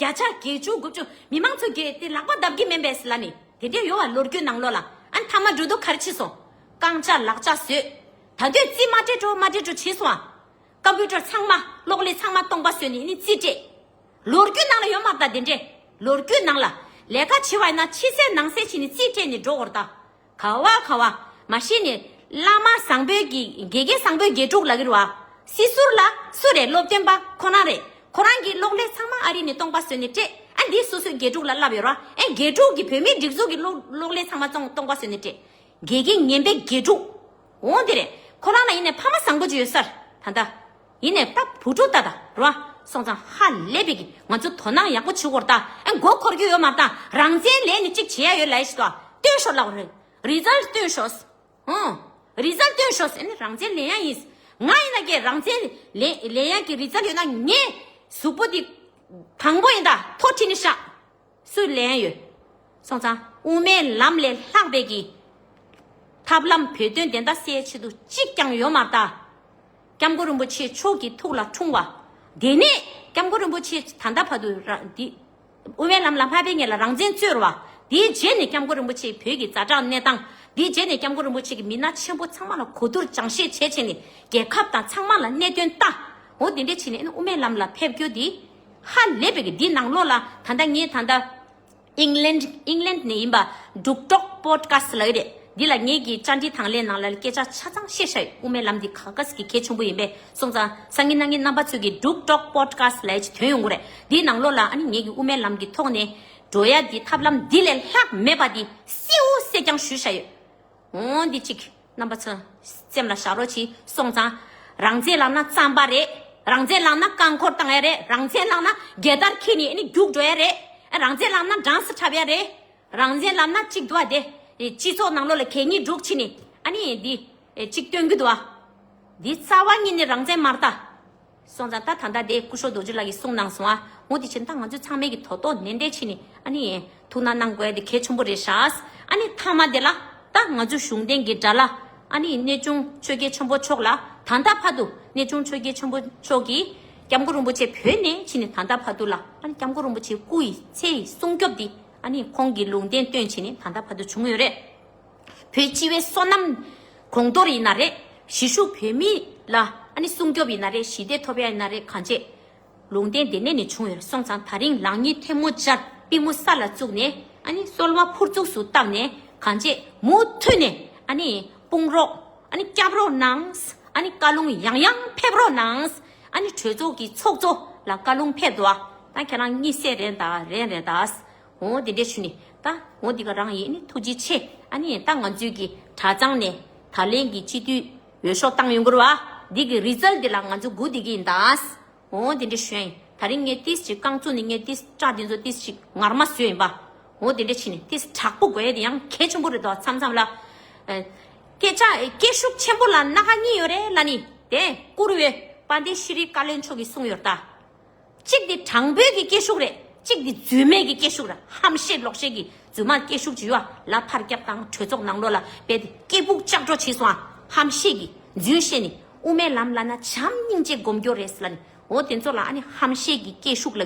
བརྒྱ་ཆ་བརྒྱད་ཅུ་དགུ་བཅུ་མི་མང་ཚོ་གིས་དེ་ལག་པ་བརྡབ་ཀྱི་མིན་པས་ལབ་ནི། དེ་འདྲ་ཡོད་བ། ལོ་རྒྱུས་ནང་ལོགས་ལ། ཨ་ནི་མཐའ་མ་འགྲོ་དུས་ག་རེ་བྱས་སོང་། རྐང་ལྕགས་ལག་ལྕགས་བཟོས། ད་དུས་རྩིས་མ་སྤྲད་འགྲོ་མ་སྤྲད་འགྲོ་བྱས་སོང་ཨ། ཀམ་པུ་ཊར་ཚང་མ་གློག་ཀླད་ཚང་མ་སྟོང་པ་བཟོས་ནས་ཨ་ནི་རྩིས་སྤྲད། ལོ་རྒྱུས་ནང་ལ་ཡོད་མ་རེད་ད་དེ་འདྲས། ལོ་རྒྱུས་ནང་ལ་ལས་ཀ་བྱེད་པ་ཡིན་ན་ཕྱི་གསལ་ནང་གསལ་བྱས་ནས་རྩིས་སྤྲད་ནས་འགྲོ་དགོས་རེད་ད། ག་བ་ག་བ། མ་གཞི་ནས་བླ་མ་བཟང་པོའི་གི་དགེ་རྒན་བཟང་པོའི་དགེ་ཕྲུག་ལབ་ཀྱི་རེད་བ། སྲིད་ཟུར་ལ་སུ་རེད། སློབ་སྟོན་པ་ཁོ་རང་རེད། ཁོ་རང་གིས་གློག་ཀླད་ཚང་མ་ཨ་རི་ནས་སྟོང་པ་བཟོས་ནས་སྤྲད། ཨ་འདི་སོ་སོའི་དགེ་ཕྲུག་ལ་བསླབས་ཡོད་ར། ཨ་དགེ་ཕྲུག་གིས་བོད་མིའི་སྒྲིག་འཛུགས་ཀྱི་གློག་གློག་ཀླད་ཚང་མ་སྟོང་སྟོང་པ་བཟོས་ནས་སྤྲད། དགེ་རྒན་ངན་པའི་དགེ་ཕྲུག་འོང་དེ་རེད། ཁོ་རང་ལ་ཡིན་ནས་ཕ་མ་བཟང་པོ་ཅིག་ཡོད་ས་རེད་ད་ལྟ། ཡིན་ནས་ད་བུ་ཕྲུག་ད་ད་རོ། སོང་ཙང་ཧ་ལས་པའི་གི་ང་ཚོ་དོ་སྣང་ཡག་པོ་བྱེད་དགོས་རེད་ད། ཨ་མགོ་འཁོར་རྒྱུ་ཡོད་མ་རེད་ད། རང་བཙན་ལས་ནི་གཅིག་བྱེད་ཡ་ཡོད་ལབ་ཡ་ཞིག་འདུག་ཨ། སྟོན་ཤོག་ལབ་རེད། རི་ཛལ་སྟོན་ཤོག་ཨང་། རི་ཛལ་སྟོན་ཤོག་ཨ་ནི་རང་བཙན་ལེན་ཡ་ཡིན། ང་ཡིན་ན་ཀྱེ་རང་བཙན་ལེན་ལེན་ཡ་གི་རི་ཛལ་ཡོད་ན་ངའི་གཟུགས་པོ་འདི་དང་པོ་ཡིན་ད། ཐོ་ཁྲིད་ནི་ཤག་སུས་ལེན་ཡོད། སོང་ཙང་དབུ་མའི་ལམ་ལས་ལྷག་པའི་གི་ཐབས་ལམ་བོད་དོན་བདེན་མཐའ་གསལ་ཆེད་དུ་གཅིག་ཀྱང་ཡོད་མ་རེད་ད། སྐྱབས་མགོན་རིན་པོ་ཆེ་མཆོག་གི་ཐུགས་ལ་འཁྲུངས་པ། དེ་ནས་སྐྱབས་མགོན་རིན་པོ་ཆེ་ད་ལྟ་བར་དུ་ར་འདི་དབུ་མའི་ལམ་ལ་མ་ཕེབས་སྔོན་ལ་རང་བཙན་རྩོད་ར་བ། དེའི་རྗེས་ནས་སྐྱབས་མགོན་རིན་པོ་ཆེ་བོད་ཀྱི་ཛ་དྲག་གནས་སྟངས། དེའི་རྗེས་ནས་སྐྱབས་མགོན་རིན་པོ་ཆེ་གིས་མི་སྣ་ཆེན་པོ་ཚང་མ་ལ་གོ་བསྡུར་སྦྱང་བཤད་བྱས་བྱས་ནས་རྒྱལ་ཁབ་དང་ཚང་མ་ལ་གནད་དོན་ལྟ། འོ་དེ་འདྲས་བྱས་ནས་ཨ་ནི་དབུ་མའི་ལམ་ལ་ཕེབས་རྒྱུ་དེ་ཧ་ལས་པའི་གི། འདི་ནང་ལོགས་ལ་ད་ལྟ་ངས་ད་ལྟ་ཨིང་ལན་ཨིང་ལན་ནས་ཡིན་པ་འབྲུག་ཊོག་པོ་ཌི་ཁ་སི་ལབ་ཀྱི་རེད། འདི་ལ་ངེད་ཀྱི་བཅར་འདྲི་དང་ལེན་ནང་ལ་སྐད་ཆ་ཆ་ཚང་བཤད་བཞག་ཡོད། དབུ་མའི་ལམ་འདི་ག་ག་ཟིག་གི་གལ་ཆེན་པོ་ཡིན་པས། སོང་ཙང་སང་ཉིན་གནངས་ཉིན་རྣམ་པ་ཚོས་ཀྱི་འབྲུག་ཊོག་པོ་ཌི་ཁ་སི་ལབ་ཡ་ཅིག་ཐོན་ཡོང་གི་རེད། འདིའི་ནང་ལོགས་ལ་ཨ་ནི་ངེད་ཀྱི་དབུ་མའི་ལམ་གྱི་ཐོག་ནས་འགྲོ་ཡ་འདི་ཐབས་ལམ་འདི་ལས་ལྷག་མེད་པ་འདི་སེའུ་སེ་རྐྱང་ཞུས་བཞག་ཡོད། འོ་འདི་གཅིག་རྣམ་པ་ཚོ་སེམས་ལ་བཞག་རོགས་གྱིས། སོང་ཙང་རང་བཙན་ལབ་ན་རྩམ་པ་རེད། རང་བཙན་ལབ་ན་རྐང་འཁོར་བཏང་ཡ་རེད། རང་བཙན་ལབ་ན་རྒྱལ་དར་འཁྱེར་ནས་ཨ་ནི་རྒྱུགས་འགྲོ་ཡ་རེད། རང་བཙན་ལབ་ན་སྦྲང་རྩི་འཁྲབ་ཡ་རེད། རང་བཙན་ལབ་ན་གཅིག་འདུག་བ། དེ་སྤྱི་ཚོགས་ནང་ལོགས་ལ་གད་སྙིགས་སྒྲུག་ཕྱིན་ནས་ཨ་ནི་འདི་གཅིག་སྟོན་གི་འདུག་བ། འདི་རྩ་བ་ཉིད་ནས་རང་བཙན་མ་རེད་ད། སོང་ཙང་ད་ད་ལྟ་དེ་སྐུ་ཞབས་རྡོ་རྗེ་ལགས་ཀྱིས་གསུངས་གནང་སོང་ཨ། འོ་དེ་བྱས་ན་ད་ང་ཚོ་ཚང་མས་ཀྱི་ཐོག་ཐོག་ནན་ཏན་བྱས་ནས་ཨ་ནི་ཐུགས་སྣང་གནང་དགོས་ཡ་དེ་གལ་ཆེན་པོ་རེད་ཤག་ཨ་ནི་མཐའ་མ་དེ་ལ་ད་ང་ཚོ་གཞུང་འབྲེལ་གྱི་དགྲ་ལྷ་ཨ་ནི་གནས་ཆུང་ཆོས་རྒྱལ་ཆེན་པོ་མཆོག་ལ་ད་ལྟ་བར་དུ་གནས་ཆུང་ཆོས་རྒྱལ་ཆེན་པོ་མཆོག་གིས་སྐྱབས་མགོན་རིན་པོ་ཆེ་བོད་ནས་ཕྱིན་ནས་ད་ལྟ་བར་དུ་ལ་ཨ་ནི་སྐྱབས་མགོན་རིན་པོ་ཆེ་སྐུ་ཡི་ཚེ་ཡི་སྲུང་སྐྱོབ་འདི་ཨ་ནི་ཁོང་གིས་ལུང་བསྟན་བཏོན་བྱས་ནས་ད་ལྟ་བར་དུ་བྱུང་ཡོད་རེད། བོད་སྤྱི་བའི་སོ་ནམ་གོང་མཐོར་ཡིན་ན་རེད། གཞིས་བཞུགས་བོད་མི་ལ་ཨ་ནི་སྲུང་སྐྱོབ་ཡིན་ན་རེད། ཞི་བདེ་ཐོབ་ཡ་ཡིན་ན་རེད། གང་བྱས་ལུང་བསྟན་དེ་ནས་ནས་བྱུང་ཡོད་སོང་ཙང་། ད་རིང་ལག་གཉིས་ཐལ་མོ་སྦྱར། པུས་མོ་ས་ལ་བཙུགས་ནས་ཨ་ནི་གསོལ་བ་ཕུར་ཚུགས་སུ་བཏབ་ནས་གང་བྱས་མུ་མཐུད་ནས་ཨ་ནི་དཔུང་རོགས་ཨ་ནི་སྐྱབས་རོགས་གནང་། ཨ་ནི་བཀའ་ལུང་ཡང་ཡང་ཕེབས་རོགས་གནང་། ཨ་ནི་གྲོས་ཚོགས་ཀྱི་ཚོགས་གཙོ་ལ་བཀའ་ལུང་ཕེབས་འདུག་ཨ་ད་ཁྱེད་རང་གཉིད་སད་རན་ད་རན་རན་ད། འོ་དེ་འདྲས་ཞུ་ནི་ད། འོ་འདི་ག་རང་ཡིན་ནི་ཐུགས་རྗེ་ཆེ། ཨ་ནི་ད་ང་ཚོའི་གི་གྲྭ་ཚང་ནས་ད་ལན་གི་སྤྱི་འཐུས་འོས་ཤོག་བཏང་ཡོང་གི་རེད་བ། འདི་གི་རི་ཛལ་འདི་ལ་ང་ཚོ་སྒུག་བསྡད་ཀྱི་ཡིན་ད། འོ་དེ་འདྲས་ཞུ་ཡ་ཡིན། ད་རིང་ངས་ཏིས་ཅིག་རྐང་བཙུགས་ནས་ངས་ཏིས་སྐྲ་འདི་ཚོ་ཏིས་ཅིག་ངར་མ་བཟོས་ཡིན་པ། འོ་དེ་འདྲས་བྱས་ནས་ཏིས་དྲག་པོ་དགོས་ཡ་དེ་ཡང་གལ་ཆེན་པོ་རེད་དོ། མཚམས་མཚམས་ལ་ཨ་སྐད་ཆ་སྐད་ཤུགས་ཆེན་པོ་ལ་སྣ་ཁ་གཉིས་ཡོད་རེད་ལབ་ནི་དེ་བཀུར་འོས་དཔལ་ལྡན་ཤྲི་བཀའ་བློན་མཆོག་གིས་གསུངས་ཡོད་ད། གཅིག་དེ་དྲང་པོའི་གི་སྐད་ཤུགས་རེད། གཅིག་དེ་རྫུན་མའི་གི་སྐད་ཤུགས་རེད། ཧམ་བཤད་ལོག་བཤད་ཀྱི་རྫུན་མ་སྐད་ཤུགས་ཅིག་ཡོད་ཨ། ལ་ཕར་རྒྱབ་དང་གྲོས་ཚོགས་ནང་ལོགས་ལ་བས་ཏེ་སྐད་སྦུག་ལྕགས་སྒྲོག་བྱས་སོང་ཨ། ཧམ་བཤད་ཀྱི་རྫུན་བཤད་ནི་དབུ་མའི་ལམ་ལ་ན་བྱམས་སྙིང་རྗེ་སྒོམ་སྐྱོར་རེད་ཟེར་ལ་ནི། འོ་དེ་ཚོ་ལ་ཨ་ནི་ཧམ་བཤད་ཀྱི་སྐད་ཤུགས་ལ་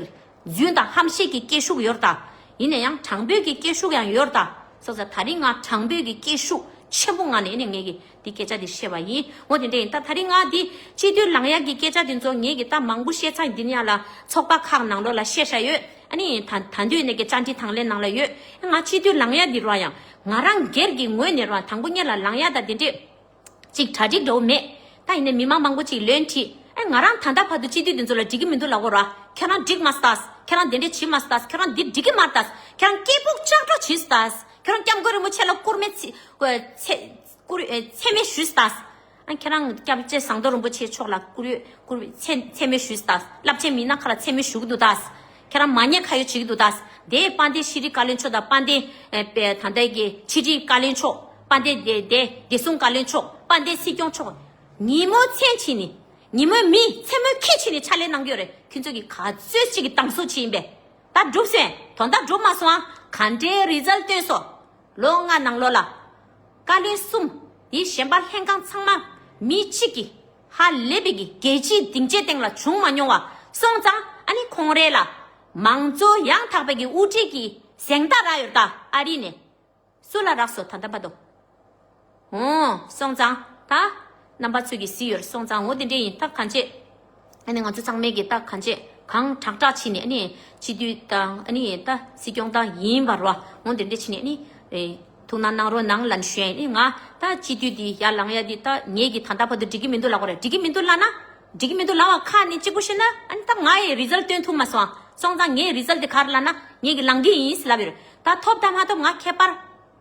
རྫུན་དང་ཧམ་བཤད་ཀྱི་སྐད་ཤུགས་ཡོད་ད། ཡིན་ན་ཡང་དྲང་པོའི་གི་སྐད་ཤུགས་ཡང་ཡོད་ད། སོ་སོ་ད་རིང་ང་དྲང་པོའི་གི་སྐད་ཤུགས་ཆེན་པོ་ངང་ནས་ཨ་ནི་ངས་གི་འདི་སྐད་ཆ་འདི་བཤད་པ་ཡིན། འོ་དེ་འདྲ་ཡིན། ད་ད་རིང་ང་འདི་སྤྱི་འཐུས་ལངས་ཡག་གི་སྐད་ཆ་འདི་ཚོ་ངས་གི་ད་མང་པོ་བཤད་ཚར་ཡིན། འདི་ནི་ཡ་ལ་ཚོགས་པ་ཁག་ནང་ལོགས་ལ་བཤད་བཞག་ཡོད། ཨ་ནི་ད་ད་འདོད་ནས་གི་བཅར་འདྲི་དང་ལེན་ནང་ལ་ཡོད། ང་སྤྱི་འཐུས་ལངས་ཡག་འདི་རུ་ཡང་ང་རང་སྒེར་གྱི་ངོས་ནས་རུ་དང་པོ་ཉིད་ལ་ལངས་ཡག་ད་འདི་འདྲས་ཅིག་གྲ་སྒྲིག་འདྲ་བོ་མེད། ད་ཡིན་ནའི་མི་མང་མང་པོ་ཅིག་ལན་བྲིས། ཨེ་ང་རང་ད་ལྟ་བར་དུ་སྤྱི་འཐུས་འདི་ཚོ་ལ་འགྲིག་གི་མི་འདུག་ལབ་གོ་ར། ཁྱེད་རང་འགྲིག་མ་སྟ། ཁྱེད་རང་དེ་འདྲས་བྱེད་མ་སྟ། ཁྱེད་རང་འདི་འགྲིག་གི་མ་སྟ། ཁྱེད་རང་སྐད་སྦུག་ལྕགས་སྒྲོག་བྱེད་སྟ། ཁྱེད་རང་སྐྱབས་མགོན་རིན་པོ་ཆེ་ལ་སྐུར་མེད་ཚེ་ཚེ་སྐུར་ཨེ་མཚན་སྨད་ཞུས་སྟ། ཨ་ཁྱེད་རང་སྐྱབས་རྗེ་ཟམ་གདོང་རིན་པོ་ཆེ་མཆོག་ལ་སྐུར་སྐུར་མཚན་མཚན་སྨད་ཞུས་སྟ། རླབས་ཆེན་མི་སྣ་ཁ་ལ་མཚན་སྨད་ཞུ་གི་འདུག་ད། ཁྱེད་རང་མ་ཉེས་ཁ་གཡོག་བྱེད་ཀྱི་འདུག་ད། དེ་དཔལ་ལྡན་ཤྲི་བཀའ་བློན་མཆོག་དང་དཔལ་ལྡན་ཨེ་པའི་ད་ལྟའི་གི་ཕྱི་དྲིལ་བཀའ་བློན་མཆོག་དཔལ་ལྡན་བདེ་བདེ་བདེ་སྲུང་བཀའ་བློན་མཆོག་དཔལ་ལྡན་སྲིད་སྐྱོང་མཆོག་ཉིན་མོ་མཚན་ཕྱེད་ནས་ཉིན་མོ་མི་མཚན་མོ་ཁྱི་ཕྱེད་ནས་ཕྱག་ལས་གནང་གི་ཡོད་རེད། ཁྱོད་ཚོ་གི་ག་ཚོད་ཅིག་གི་སྡང་ཟུག་ཅིག་ཡིན་པས། ད་འགྲུབ་སོང་། དོན་དག་འགྲུབ་མ་སོང་ཨ། ག་འདྲའི་རི་ཛལ་སྟོན་སོང་། ལོ་ལྔ་ནང་ལོགས་ལ། བཀའ་བློན་གསུམ། དེའི་གཞན་པ་ལྷན་ཁང་ཚང་མ། མི་གཅིག་གིས་ཧ་ལས་པའི་གི་རྒྱལ་སྤྱིའི་སྡིངས་ཆའི་སྟེང་ལ་བྱུང་མ་མྱོང་བ་སོང་ཙང་ཨ་ནི་ཁོང་རེད་ལ། མང་གཙོ་ཡང་དག་པའི་གི་དབུ་ཁྲིད་ཀྱི་གཟེངས་རྟགས་རག་ཡོད་ད་ཨ་རི་ནས། སུ་ལ་རག་སོ་ད་ལྟ་བར་དུ། འོ་སོང་ཙང་ད་རྣམ་པ་ཚོས་ཀྱི་གཟིགས་ཡོད་སོང་ཙང་འོ་དེ་འདྲས་ཡིན་ད་གང་བྱེད། ཨ་ནི་ང་ཚོ་ཚང་མས་ཀྱི་ད་གང་བྱེད་གང་དྲག་དྲག་བྱས་ནས་ཨ་ནི་སྤྱི་འཐུས་དང་ཨ་ནི་ད་སྲིད་སྐྱོང་དང་ཡིན་པ་རོ་འོ་དེ་འདྲས་བྱས་ནས་ཨ་ནི་ཐུགས་སྣང་གནང་རོགས་གནང་ལབ་ནས་ཞུ་ཡ་ཡིན་ང་ད་སྤྱི་འཐུས་འདི་ཡར་ལངས་ཡ་འདི་ད་ངེད་ཀྱི་ད་ལྟ་བར་དུ་འགྲིག་གི་མི་འདུག་ལབ་དགོས་རེད་འགྲིག་གི་མི་འདུག་ལབ་ན། འགྲིག་གི་མི་འདུག་ལབ་པ་ཁ་ནས་གཅིག་པུ་བཤད་ན་ཨ་ནི་ད་ང་ཡི་རི་ཛལ་སྟོན་ཐུབ་མ་སོང་སོང་ཙང་ངའི་རི་ཛལ་དེ་ག་རེ་ལབ་ན་ངེད་ཀྱི་ལངས་ཀྱི་ཡིན་ལབ་ཡོད་ད་ཐོབ་ད་མ་ཐོབ་ང་ཁྱད་པར་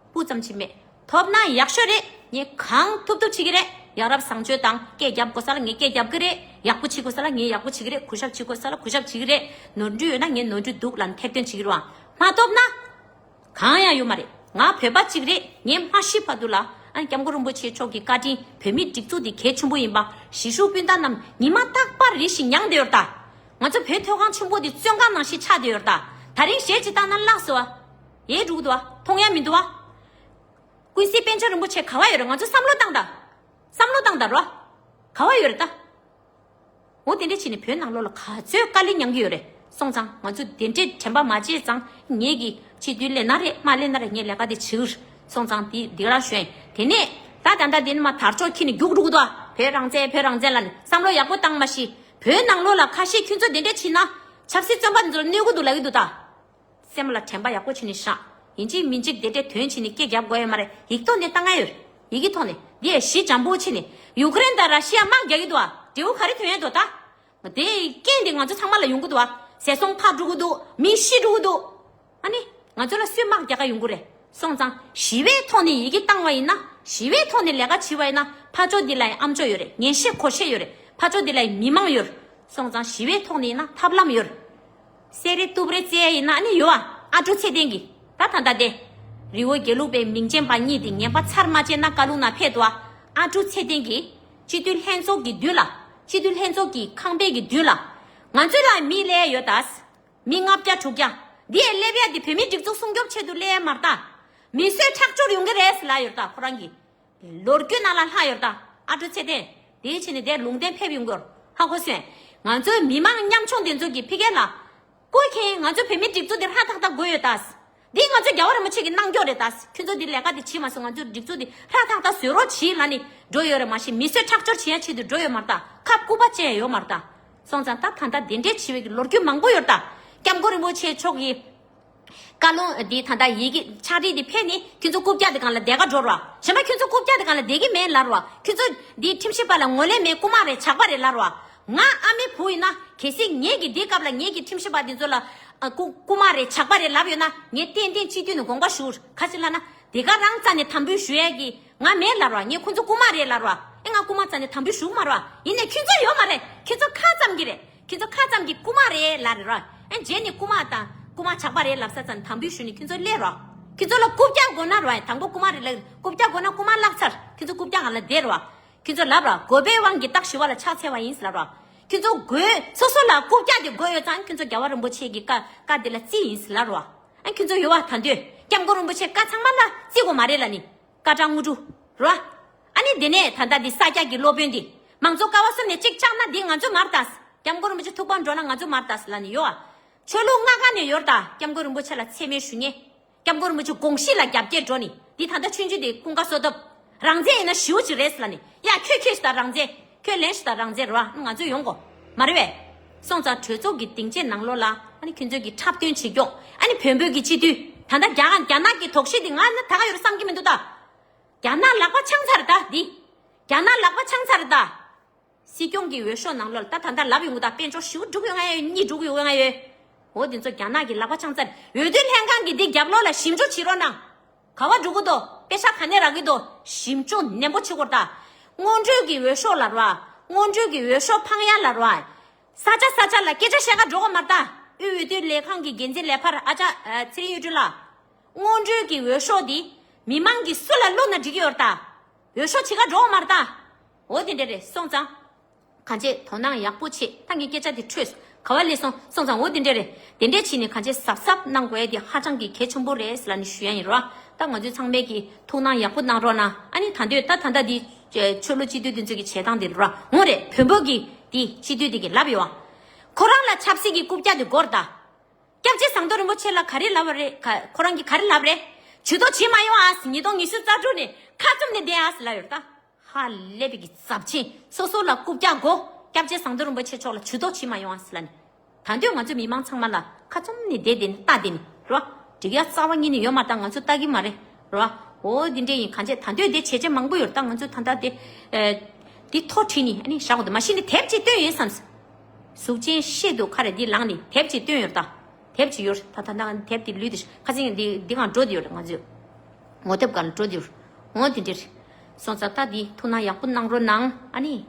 སྤུ་ཙམ་ཅིག་མེད། ཐོབ་ན་ཡག་ཤོས་རེད། ངས་གང་ཐུབ་ཐུབ་བྱེད་ཀྱི་རེད། ཡ་རབས་བཟང་སྤྱོད་དང་སྐད་རྒྱབ་དགོས་ས་ལ་ངས་སྐད་རྒྱབ་ཀྱི་རེད། ཡག་པོ་བྱེད་དགོས་ས་ལ་ངས་ཡག་པོ་བྱེད་ཀྱི་རེད། གུས་ཞབས་བྱེད་དགོས་ས་ལ་གུས་ཞབས་བྱེད་ཀྱི་རེད། ནོར་འཁྲུལ་ཡོད་ན་ངས་ནོར་འཁྲུལ་འདུག་ལབ་ནས་ཐེར་འདོན་བྱེད་ཀྱི་རེད་བ། མ་ཐོབ་ན། གང་ཡང་ཡོད་མ་རེད། ང་བོད་པ་གཅིག་རེད། ངས་མ་ཤི་བར་དུ་ལ་ཨ་སྐྱབས་མགོན་རིན་པོ་ཆེ་མཆོག་གི་བཀའ་དྲིན་བོད་མིའི་སྒྲིག་འཛུགས་འདི་གལ་ཆེན་པོ་ཡིན་པ་གཞིས་བཞུགས་སྤུན་ཟླ་རྣམས་ཉི་མ་རྟག་པར་རེ་ཞིག་མྱངས་བསྡད་ཡོད་ད། ང་ཚོ་བོད་མཐོ་སྒང་ཆེན་པོ་འདི་བཙོན་ཁང་ནང་བཞིན་ཆགས་བསྡད་ཡོད་ད། ད་རིང་གཞས་ཅིག་བཏང་ན་བརླགས་སོང་བ། ཡེ་འགྲོ་གི་འདུག་བ། མཐོང་ཡ་མི་འདུག་བ། ཀུན་གཟིགས་པཎ་ཆེན་རིན་པོ་ཆེ་ག་བ་ཡོད་རེད། ང་ཚོ་བསམ་བློ་བཏང་ད། བསམ་བློ་བཏང་ད་རོ། ག་བ་ཡོད་རེད་ད། འོ་དེ་འདྲ་བྱས་ནས་བོད་ནང་ལོགས་ལ་ག་ཚོད་དཀའ་ལས་མྱངས་ཀྱི་ཡོད་རེད་སོང་ཙང་ང་ཚོ་དེ་འདྲའི་དྲན་པ་མ་བརྗེད་ཙང་ངེད་ཀྱིས་སྤྱི་འཐུས་སླེབས་ན་རེད་མ་སླེབས་ན་རེད་ངས་ལས་ཀ་དེ་བྱེད་ཀྱི་རེད་སོང་ཙང་དེ་འདི་ག་རང་ཞུ་ཡིན་དེ་ནས་ད་ད་ལྟ་དེ་ནི་མ་དར་ལྕོག་ཁྱེར་ནས་རྒྱུག་འགྲོ་གི་འདུག་ཨ། བོད་རང་བཙན་བོད་རང་བཙན་ལབ་ནས་བསམ་བློ་ཡག་པོ་བཏང་མ་ཤེས། བོད་ནང་ལོགས་ལ་ཁ་ཤས་ཁྱོད་ཚོ་དེ་འདྲ་བྱས་ན་ཆབ་སྲིད་བཙོན་པ་འདི་ཚོར་གནོད་གི་འདུག་ལབ་ཀྱི་འདུག་ད། སེམས་ལ་དྲན་པ་ཡག་པོ་བྱས་ནས་བཞག་ཡིན་གཅིག་མིན་གཅིག་དེ་འདྲའི་དོན་བྱས་ནས་སྐད་རྒྱབ་དགོས་ཡོད་མ་རེད། ཡིག་ཐོག་ནས་བཏང་ཡ་ཡོད། ཡི་གེ་ཐོག་ནས་འདི་ཡ་ཞི་འཇམ་པོ་བྱས་ནས་ཡུ་ཀེ་རེན་དང་ར་ཤི་ཡ་དམག་རྒྱག་གི་འདུག་ཨ། འབྲས་བུ་ག་རེ་ཐོན་ཡ་འདུག་ད། དེ་རྐྱེན་དེ་ང་ཚོ་ཚང་མ་ལ་ཡོང་གི་འདུག་ཨ། ཟས་སོང་ཕར་འགྲོ་གི་འདུག་མི་ཤི་འགྲོ་གི་འདུག་ཨ་ནི། ང་ཚོ་ལ་སུས་དམག་རྒྱག་ག་ཡོང་གི་རེད། སོང་ཙང་ཞི་བའི་ཐོག་ནས་ཡི་གེ་བཏང་བ་ཡིན་ན་ཞི་བའི་ཐོག་ནས་ལས་ཀ་བྱས་པ་ཡིན་ན་ཕར་ཕྱོགས་འདི་ལ་ཡང་ཨམ་ཅོག་ཡོད་རེད། ཉན་ཤེས་གོ་ཤེས་ཡོད་རེད། ཕར་ཕྱོགས་འདི་ལ་ཡང་མི་མང་ཡོད་རེད། སོང་ཙང་ཞི་བའི་ཐོག་ནས་ཡིན་ན་ཐབས་ལམ་ཡོད་རེད། སེ་རེ་ཏུབ་རེ་རྩེ་ཡ་ཡིན་ན་ཨ་ནི་ཡོད་ཨ། ཨ་ཀྲུག་ཚེ་བརྟན་གྱིས་ད་ད་ད་དེ། རི་བོ་དགེ་ལུགས་པའི་མིང་ཅན་པ་གཉིས་དེ་ངན་པ་ཚར་མ་བཅད་ན་བཀའ་ལུང་ན་ཕེབས་འདུག་ཨ། ཨ་ཀྲུག་ཚེ་བརྟན་གྱིས་སྤྱི་འཐུས་ལྷན་ཚོགས་ཀྱི་མདུན་ལ་སྤྱི་འཐུས་ལྷན་ཚོགས་ཀྱི་ཁང་པའི་གི་མདུན་ལ་ང་ཚོ་ལ་མི་སླེབས་ཡོད་ད། མི་ལྔ་བརྒྱ་དྲུག་བརྒྱ། འདི་ཡའི་སླེབས་ཡ་འདི་བོད་མིའི་སྒྲིག་འཛུགས་སྲུང་སྐྱོབ་ཆེད་དུ་སླེབས་ཡ་མ་རེད་ད། མི་གསོད་ཁྲག་སྦྱོར་ཡོང་གི་རེད་ཟེར་ལབ་ཡོད་རེད་ད་ཁོ་རང་གི། ལོ་རྒྱུས་ནང་ལ་ལྷག་ཡོད་རེད་ད། ཨ་ཀྲུག་ཚེ་བརྟན། དེའི་ཕྱིར་ནས་དེ་ལུང་བསྟན་ཕེབས་ཡོང་གི་ཡོད་རེད་ཧ་གོ་སོང་། ང་ཚོའི་མི་མང་ཉམ་ཆུང་དེ་ཚོ་གི་ཕི་གེ་ལ། སྐུ་མཁྱེན་ང་ཚོའི་བོད་མིའི་སྒྲིག་འཛུགས་འདི་ཧྲ་ཐག་ཐག་དགོས་ཡོད་ད། འདི་ང་ཚོའི་རྒྱལ་བ་རིན་པོ་ཆེ་གི་གནང་སྐྱོར་རེད་ད། ཁྱོད་ཚོ་འདི་ལས་ཀ་འདི་བྱེད་མ་སོང་ང་ཚོའི་སྒྲིག་འཛུགས་འདི་ཧྲ་ཐག་ཐག་བཟོ་རོགས་བྱེད་ལབ་ནས་འགྲོ་ཡོད་རེད་མ་གཞི་མི་གསོད་ཁྲག་སྦྱོར་བྱེད་ཡ་ཆེད་དུ་འགྲོ་ཡོད་མ་རེད་ད། ཁ་སྐུད་པ་བཅད་ཡ་ཡོད་མ་རེད་ད། སོང་ཙང་ད་ད་ལྟ་དེ་འདྲའི་བྱེད་པའི་གི་ལོ་རྒྱུས་མང་པོ་ཡོད་རེད་ད། སྐྱབས་མགོན་རིན་པོ་ཆེ་མཆོག་གི་བཀའ་ལུང་འདི་ད་ལྟ་ཡི་གེ་ཕྱག་བྲིས་འདི་ཕེབས་ནས་ཁྱོད་ཚོ་རྐུབ་བཀྱག་དེ་སྒང་ལ་བསྡད་ག་འགྲོ་རོགས། གཞན་པ་ཁྱོད་ཚོ་རྐུབ་བཀྱག་དེ་སྒང་ལ་བསྡད་ཀྱི་མེད་ལབ་རོགས། ཁྱོད་ཚོ་འདི་ཁྲིམས་ཞིབ་པ་ལ་ངོས་ལེན་མེད། རྐུ་མ་རེད་ཇག་པ་རེད་ལབ་རོགས། ང་ཨ་མའི་བུ་ཡིན་ན་གལ་སྲིད་ངེད་ཀྱིས་འདི་སྐབས་ལ་ངེད་ཀྱི་ཁྲིམས་ཞིབ་པ་འདི་ཚོ་ལ་ཨ་རྐུ་རྐུ་མ་རེད་ཇག་པ་རེད་ལབ་ཡོད་ན་ངས་ཏན་ཏན་སྤྱི་འཐུས་ནས་དགོངས་པ་ཞུ། ག་ཅི་ལབ་ན་དེ་ག་རང་རྩ་ནས་དམ་འབུལ་ཞུ་ཡས་ཀྱི་ང་མེད་ལབ་རོགས། ངས་ཁོ་ཚོ་རྐུ་མ་རེད་ལབ་རོགས། ཨེ་ང་རྐུ་མ་རྩ་ནས་དམ་འབུལ་ཞུ་གི་མ་རོགས། ཡིན་ནའི་ཁྱོད་ཚོ་ཡོད་མ་རེད། ཁྱོད་ཚོ་ཁ་ཙམ་གྱི་རེད། ཁྱོད་ཚོ་ཁ་ཙམ་གྱིས་རྐུ་མ་རེད་ལབ་རེད་རོ། ཨེ་རྗེས་ནས་རྐུ་མ་དང་རྐུ་མ་ཇག་པ་རེད་ལབ་ས་ཙམ་དམ་འབུལ་ཞུས་ནས་ཁྱོད་ཚོ་སླེབས་རོ། ཁྱོད་ཚོ་ལ་རྐུབ་བཀྱག་དགོས་ན་རོ། ཨེ་དང་པོ་རྐུ་མ་རེད་ལབ། རྐུབ་བཀྱག་དགོས་ན་རྐུ་མ་བརླག་ཚར། ཁྱོད་ཚོ་རྐུབ་བཀྱག་སྒང་ལ་བསྡད་རོ། ཁྱོད་ཚོ་ལབ་རོ། རྒོད་པོའི་དབང་གིས་སྟག་ཞི་བ་ལ་ཕྱག་འཚལ་བ་ཡིན་ལབ་རོ། ཁྱོད་ཚོ་རྒོད་སོ་སོ་ལ་རྐུབ་བཀྱག་དེ་དགོས་ཡོད་ཙང་ཁྱོད་ཚོ་རྒྱལ་བ་རིན་པོ་ཆེ་གི་བཀའ་བཀའ་དེ་ལ་རྩིས་ཡིན་ལབ་རོ། ཨེ་ཁྱོད་ཚོ་ཡོད་བ། ད་དུས་སྐྱབས་མགོན་རིན་པོ་ཆེ་བཀའ་ཚང་མ་ལ་རྩིས་དགོས་མ་རེད་ལབ་ནི། སྐར་གྲངས་དངོས་གྲུབ་རོ། ཨ་ནི་དེ་ནས་ད་ལྟ་འདི་ས་སྐྱ་གི་སློབ་དཔོན་འདི་མང་གཙོ་ཀ་བ་གསུམ་ནས་གཅིག་བཅག་ན་འདི་ང་ཚོ་མར་ལྟ། སྐྱབས་མགོན་རིན་པོ་ཆེ་ཐུགས་ཕམ་འགྲོ་ན་ང་ཚོ་མར་ལྟ་ཟེར་ལབ་ནི་ཡོད་ཨ། ཆོས་ལུགས་ལྔ་ཀ་ནས་ཡོད་ད། སྐྱབས་མགོན་རིན་པོ་ཆེ་ལ་མཚན་སྨད་ཞུ་མཁན། སྐྱབས་མགོན་རིན་པོ་ཆེ་དགོངས་གཞི་ལ་རྒྱབ་འགལ་འགྲོ་ནི་འདི་ད་ལྟ་ཆོས་བརྒྱུད་དེ་ཀུན་དགའ་བསོད་སྟོབས་རང་བཙན་ཡིན་ན་ཞེ་པོ་ཅིག་རེད་ཟེར་ལབ་ནི་ཡ་ཁྱོད་ཁྱོད་ཞུ་ད་རང་བཙན་ཁྱོད་ལེན་ཞུ་ད་རང་བཙན་རེད་བ། ང་ཚོ་ཡོང་གོ་མ་རེད་བས། སོང་ཙང་གྲོས་ཚོགས་ཀྱི་སྡིངས་ཆའི་ནང་ལོགས་ལ་ཨ་ནི་ཁྱོད་ཚོས་ཀྱི་འཁྲབ་སྟོན་བྱེད་ཀྱོག་ཨ་ནི་བོན་པོའི་གི་སྤྱི་འཐུས་ད་ལྟ་རྒྱ་རྒྱ་ནག་གི་དོགས་གཞི་འདི་ང་ནི་ད་ག་ཡོད་རེད་བསམ་གྱི་མི་འདུག་ད། རྒྱ་ནག་ལག་པ་འཆང་ཚར་ད་འདི། རྒྱ་ནག་ལག་པ་འཆང་ཚར་ད། སྲིད་སྐྱོང་གི་འོས་ཤོག་ནང་ལོགས་ལ་ད་ད་ལྟ་ལབ་ཡོང་གི་ད་དཔལ་འབྱོར་ཞུ་འགྲུག་ཡོང་ང་ཡོད་གཉིས་འགྲུག་ཡོང་ང་ཡོད། འོ་དེ་ཚོ་རྒྱ་ནག་གི་ལག་པ་འཆང་ཚར། འོས་བསྡུ་ལྷན་ཁང་གི་འདི་རྒྱབ་ལོགས་ལ་ཞིབ་འཇུག་བྱེད་རོགས་གནང་། ག་བ་འགྲོ་གི་འདུག་དཔེ་ཆ་ག་ནས་རག་གི་འདུག་ཞིབ་འཇུག་ནན་པོ་བྱེད་དགོས་ད། སྔོན་འགྲོའི་གི་འོས་ཤོག་ལ་རོ། སྔོན་འགྲོའི་གི་འོས་ཤོག་འཕང་ཡ་ལ་རོ། ས་ཆ་ས་ཆ་ལ་སྐད་ཆ་བཤད་ག་འགྲོ་གི་མ་རེད་ད། དབུས་འོས་བསྡུ་ལས་ཁང་གི་འགན་འཛིན་ལས་འཕར་ཨ་ཅག་ཚེ་རིང་གཡུ་སྒྲོན་ལགས། སྔོན་འགྲོའི་གི་འོས་ཤོག་འདི་མི་མང་གི་སུ་ལ་བླུགས་ན་འགྲིག་གི་ཡོད་རེད་ད། འོས་ཤོག་བྱེད་ག་འགྲོ་གི་མ་རེད་ད། འོ་དེ་འདྲ་རེད་སོང་ཙང་། གང་བྱེད་དོ་སྣང་ཡག་པོ་བྱེད་ད་ངས་སྐད་ཆ་དེ་འཕྲོས་སོང་ག་བ་སླེབས་སོང་སོང་ཙང་འོ་དེ་འདྲ་རེད། དེ་འདྲ་བྱས་ནས་གང་བྱེད་གཟབ་གཟབ་གནང་དགོས་ཡ་དེ་ཧ་ཅང་གི་གལ་ཆེན་པོ་རེད་ཟེར་ལབ་ནས་ཞུ་ཡ་ཡིན་རོ། ད་ང་ཚོའི་ཚང་མས་ཀྱི་ཐུགས་སྣང་ཡག་པོ་གནང་རོགས་གནང་ཨ་ནི་ད་འདོད་ད་ད་ལྟ་འདི་ ཆོས་ལུགས་སྤྱི་འཐུས་དེ་ཚོ་གི་བྱེད་སྟངས་དེ་ར་འོང་རེད། བོན་པོ་གི་དེ་སྤྱི་འཐུས་དེ་གི་ལབ་ཡོང་། ཁོ་རང་ལ་ཆབ་སྲིད་ཀྱི་རྐུབ་བཀྱག་དེ་སྒོར་ད། སྐྱབས་རྗེ་ཟམ་གདོང་རིན་པོ་ཆེ་ལ་ག་རེ་ལབ་པ་རེད། ག་ཁོ་རང་གིས་ག་རེ་ལབ་རེད། ཇུས་གཏོགས་བྱེད་མ་ཡོང་ཨ་སི། ཉིས་སྟོང་ཉི་ཤུ་རྩ་དྲུག་ནས་ཁ་བཙུམ་ནས་བསྡད་ཨ་སི་ལབ་ཡོད་ད། ཧ་ལས་པའི་གི་ཚབས་ཆེན། སོ་སོ་ལ་རྐུབ་བཀྱག་དགོ། སྐྱབས་རྗེ་ཟམ་གདོང་རིན་པོ་ཆེ་མཆོག་ལ་ཇུས་གཏོགས་བྱེད་མ་ཡོང་ཨ་སི་ལབ་ནས། ད་འདོད་ང་ཚོ་མི་མང་ཚང་མ་ལ་ཁ་བཙུམ་ནས་བསྡད་དེ་ནི་ལྟ་དེ་ནི་རོ། འགྲིག་ཡ་རྩ་བ་ཉིད་ནས་ཡོད་མ་རེད། ད་ང་ཚོ་ལྟ་གི་མ་རེད་རོ། འོ་འདི་འདྲས་ཡིན། གང་བྱས་ད་འདོད་དེ་བྱས་རྗེས་མང་པོ་ཡོད་རེད། ད་ང་ཚོ་ད་ལྟ་དེ་ཨེ། འདི་ཐོ་བྲིས་ནི་ཨ་ནི་བཞག་འོ་དེ་མ་གཞི་ནི་དེབ་ཅིག་བཏོན་ཡོད་བསམ། གཟུགས་ཅན་ཤེད་དུ་ཁ་རེ་འདི་ལངས་ནི་དེབ་ཅིག་བཏོན་ཡོད་རེད་ད། དེབ་ཅིག་ཡོད་རེད་ད། ད་ད་དེབ་དེ་ལུས་དེ་ཁ་སང་འདི་འདི་གང་འགྲོ་དེ་ཡོད་རེད། ང་ཚོས་ངོ་དེབ་གང་འགྲོ་དེ་ཡོད་རེད། འོ་དེ་འདྲས་སོང་ཙང་ད་འདི་ཐུགས་སྣང་ཡག་པོ་གནང་རོགས་གནང་ཨ་ནི།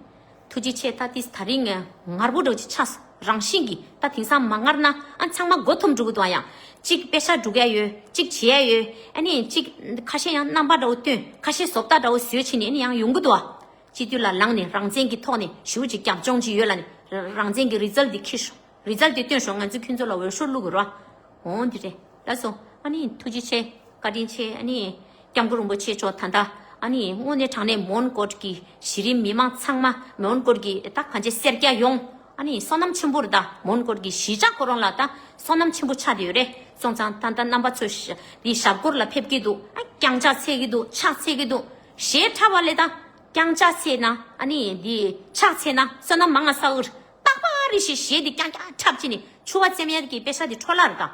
ཐུགས་རྗེ་ཆེ། ད་ཏིས་ད་རིང་ངར་པོ་འདྲ་ཅིག་ཆགས། རང་བཞིན་གྱིས་ད་དེང་སང་མ་ངར་ན་ཨ་ཚང་མ་མགོ་འཐོམ་འགྲོ་གི་འདུག་ཨ། ཡང་གཅིག་པེ་ཤ་སྒྲུག་ཡ་ཡོད། གཅིག་བྱེད་ཡ་ཡོད། ཨ་ནི་གཅིག་ཁ་ཤས་ཡང་རྣམ་པ་འདྲ་བོ་སྟོན། ཁ་ཤས་བཟོ་ལྟ་འདྲ་བོ་བཟོས་ཕྱིན་ནས་ཨ་ནི་ཡང་ཡོང་གི་འདུག་ཨ། སྤྱི་འཐུས་ལ་ལངས་ནས་རང་བཙན་གྱི་ཐོག་ནས་ཞུ་ཅིག་རྒྱབ་ལྗོངས་ཅིག་ཡོད་ལ་ནི་རང་བཙན་གྱི་རི་ཛལ་འདི་འཁྱེར་ཤོག་རི་ཛལ་འདི་སྟོན་ཤོག་ང་ཚོས་ཁྱོད་ཚོ་ལ་འོས་ཤོག་བླུག་གི་རོགས། འོང་འདི་རེད་ལ་སོ། ཨ་ནི་ཐུགས་རྗེ་ཆེ། བཀའ་དྲིན་ཆེ། ཨ་ནི་སྐྱབས་མགོན་རིན་པོ་ཆེ་མཆོག་ད་ལྟ་ཨ་ནི་དངོས་གནས་དྲང་གནས་མོན་གྷོ་གི་གཞི་རིམ་མི་མང་ཚང་མ་མོན་གྷོ་གི་ད་གང་ཅི་སེར་སྐྱ་ཡོངས་ཨ་ནི་བསོད་ནམས་ཆེན་པོ་རེད་ད། མོན་གྷོ་གི་གཞིས་ཆགས་ཁོ་རང་ལ་ད་བསོད་ནམས་ཆེན་པོ་ཆགས་བསྡད་ཡོད་རེད། སོང་ཙང་ད་ལྟ་རྣམ་པ་ཚོ་འདི་ཞབས་སྐོར་ལ་ཕེབས་ཀྱི་འདུག་ཨ་རྐྱང་ཕྱག་འཚལ་གྱི་འདུག་ཕྱག་འཚལ་གྱི་འདུག་ཞེ་དྲག་པ་ལས་ད་རྐྱང་ཕྱག་འཚལ་ན་ཨ་ནི་འདི་ཕྱག་འཚལ་ན་བསོད་ནམས་མང་ང་ས་འུར་རྟག་པ་རེ་ཞིག་ཞེ་འདི་རྐྱང་རྐྱང་འཁྲབ་ཕྱིན་ནས་ཆུ་བ་བཙེམ་ཡ་གི་པེ་ས་འདི་འཕྲོ་བརླག་རེད་ད།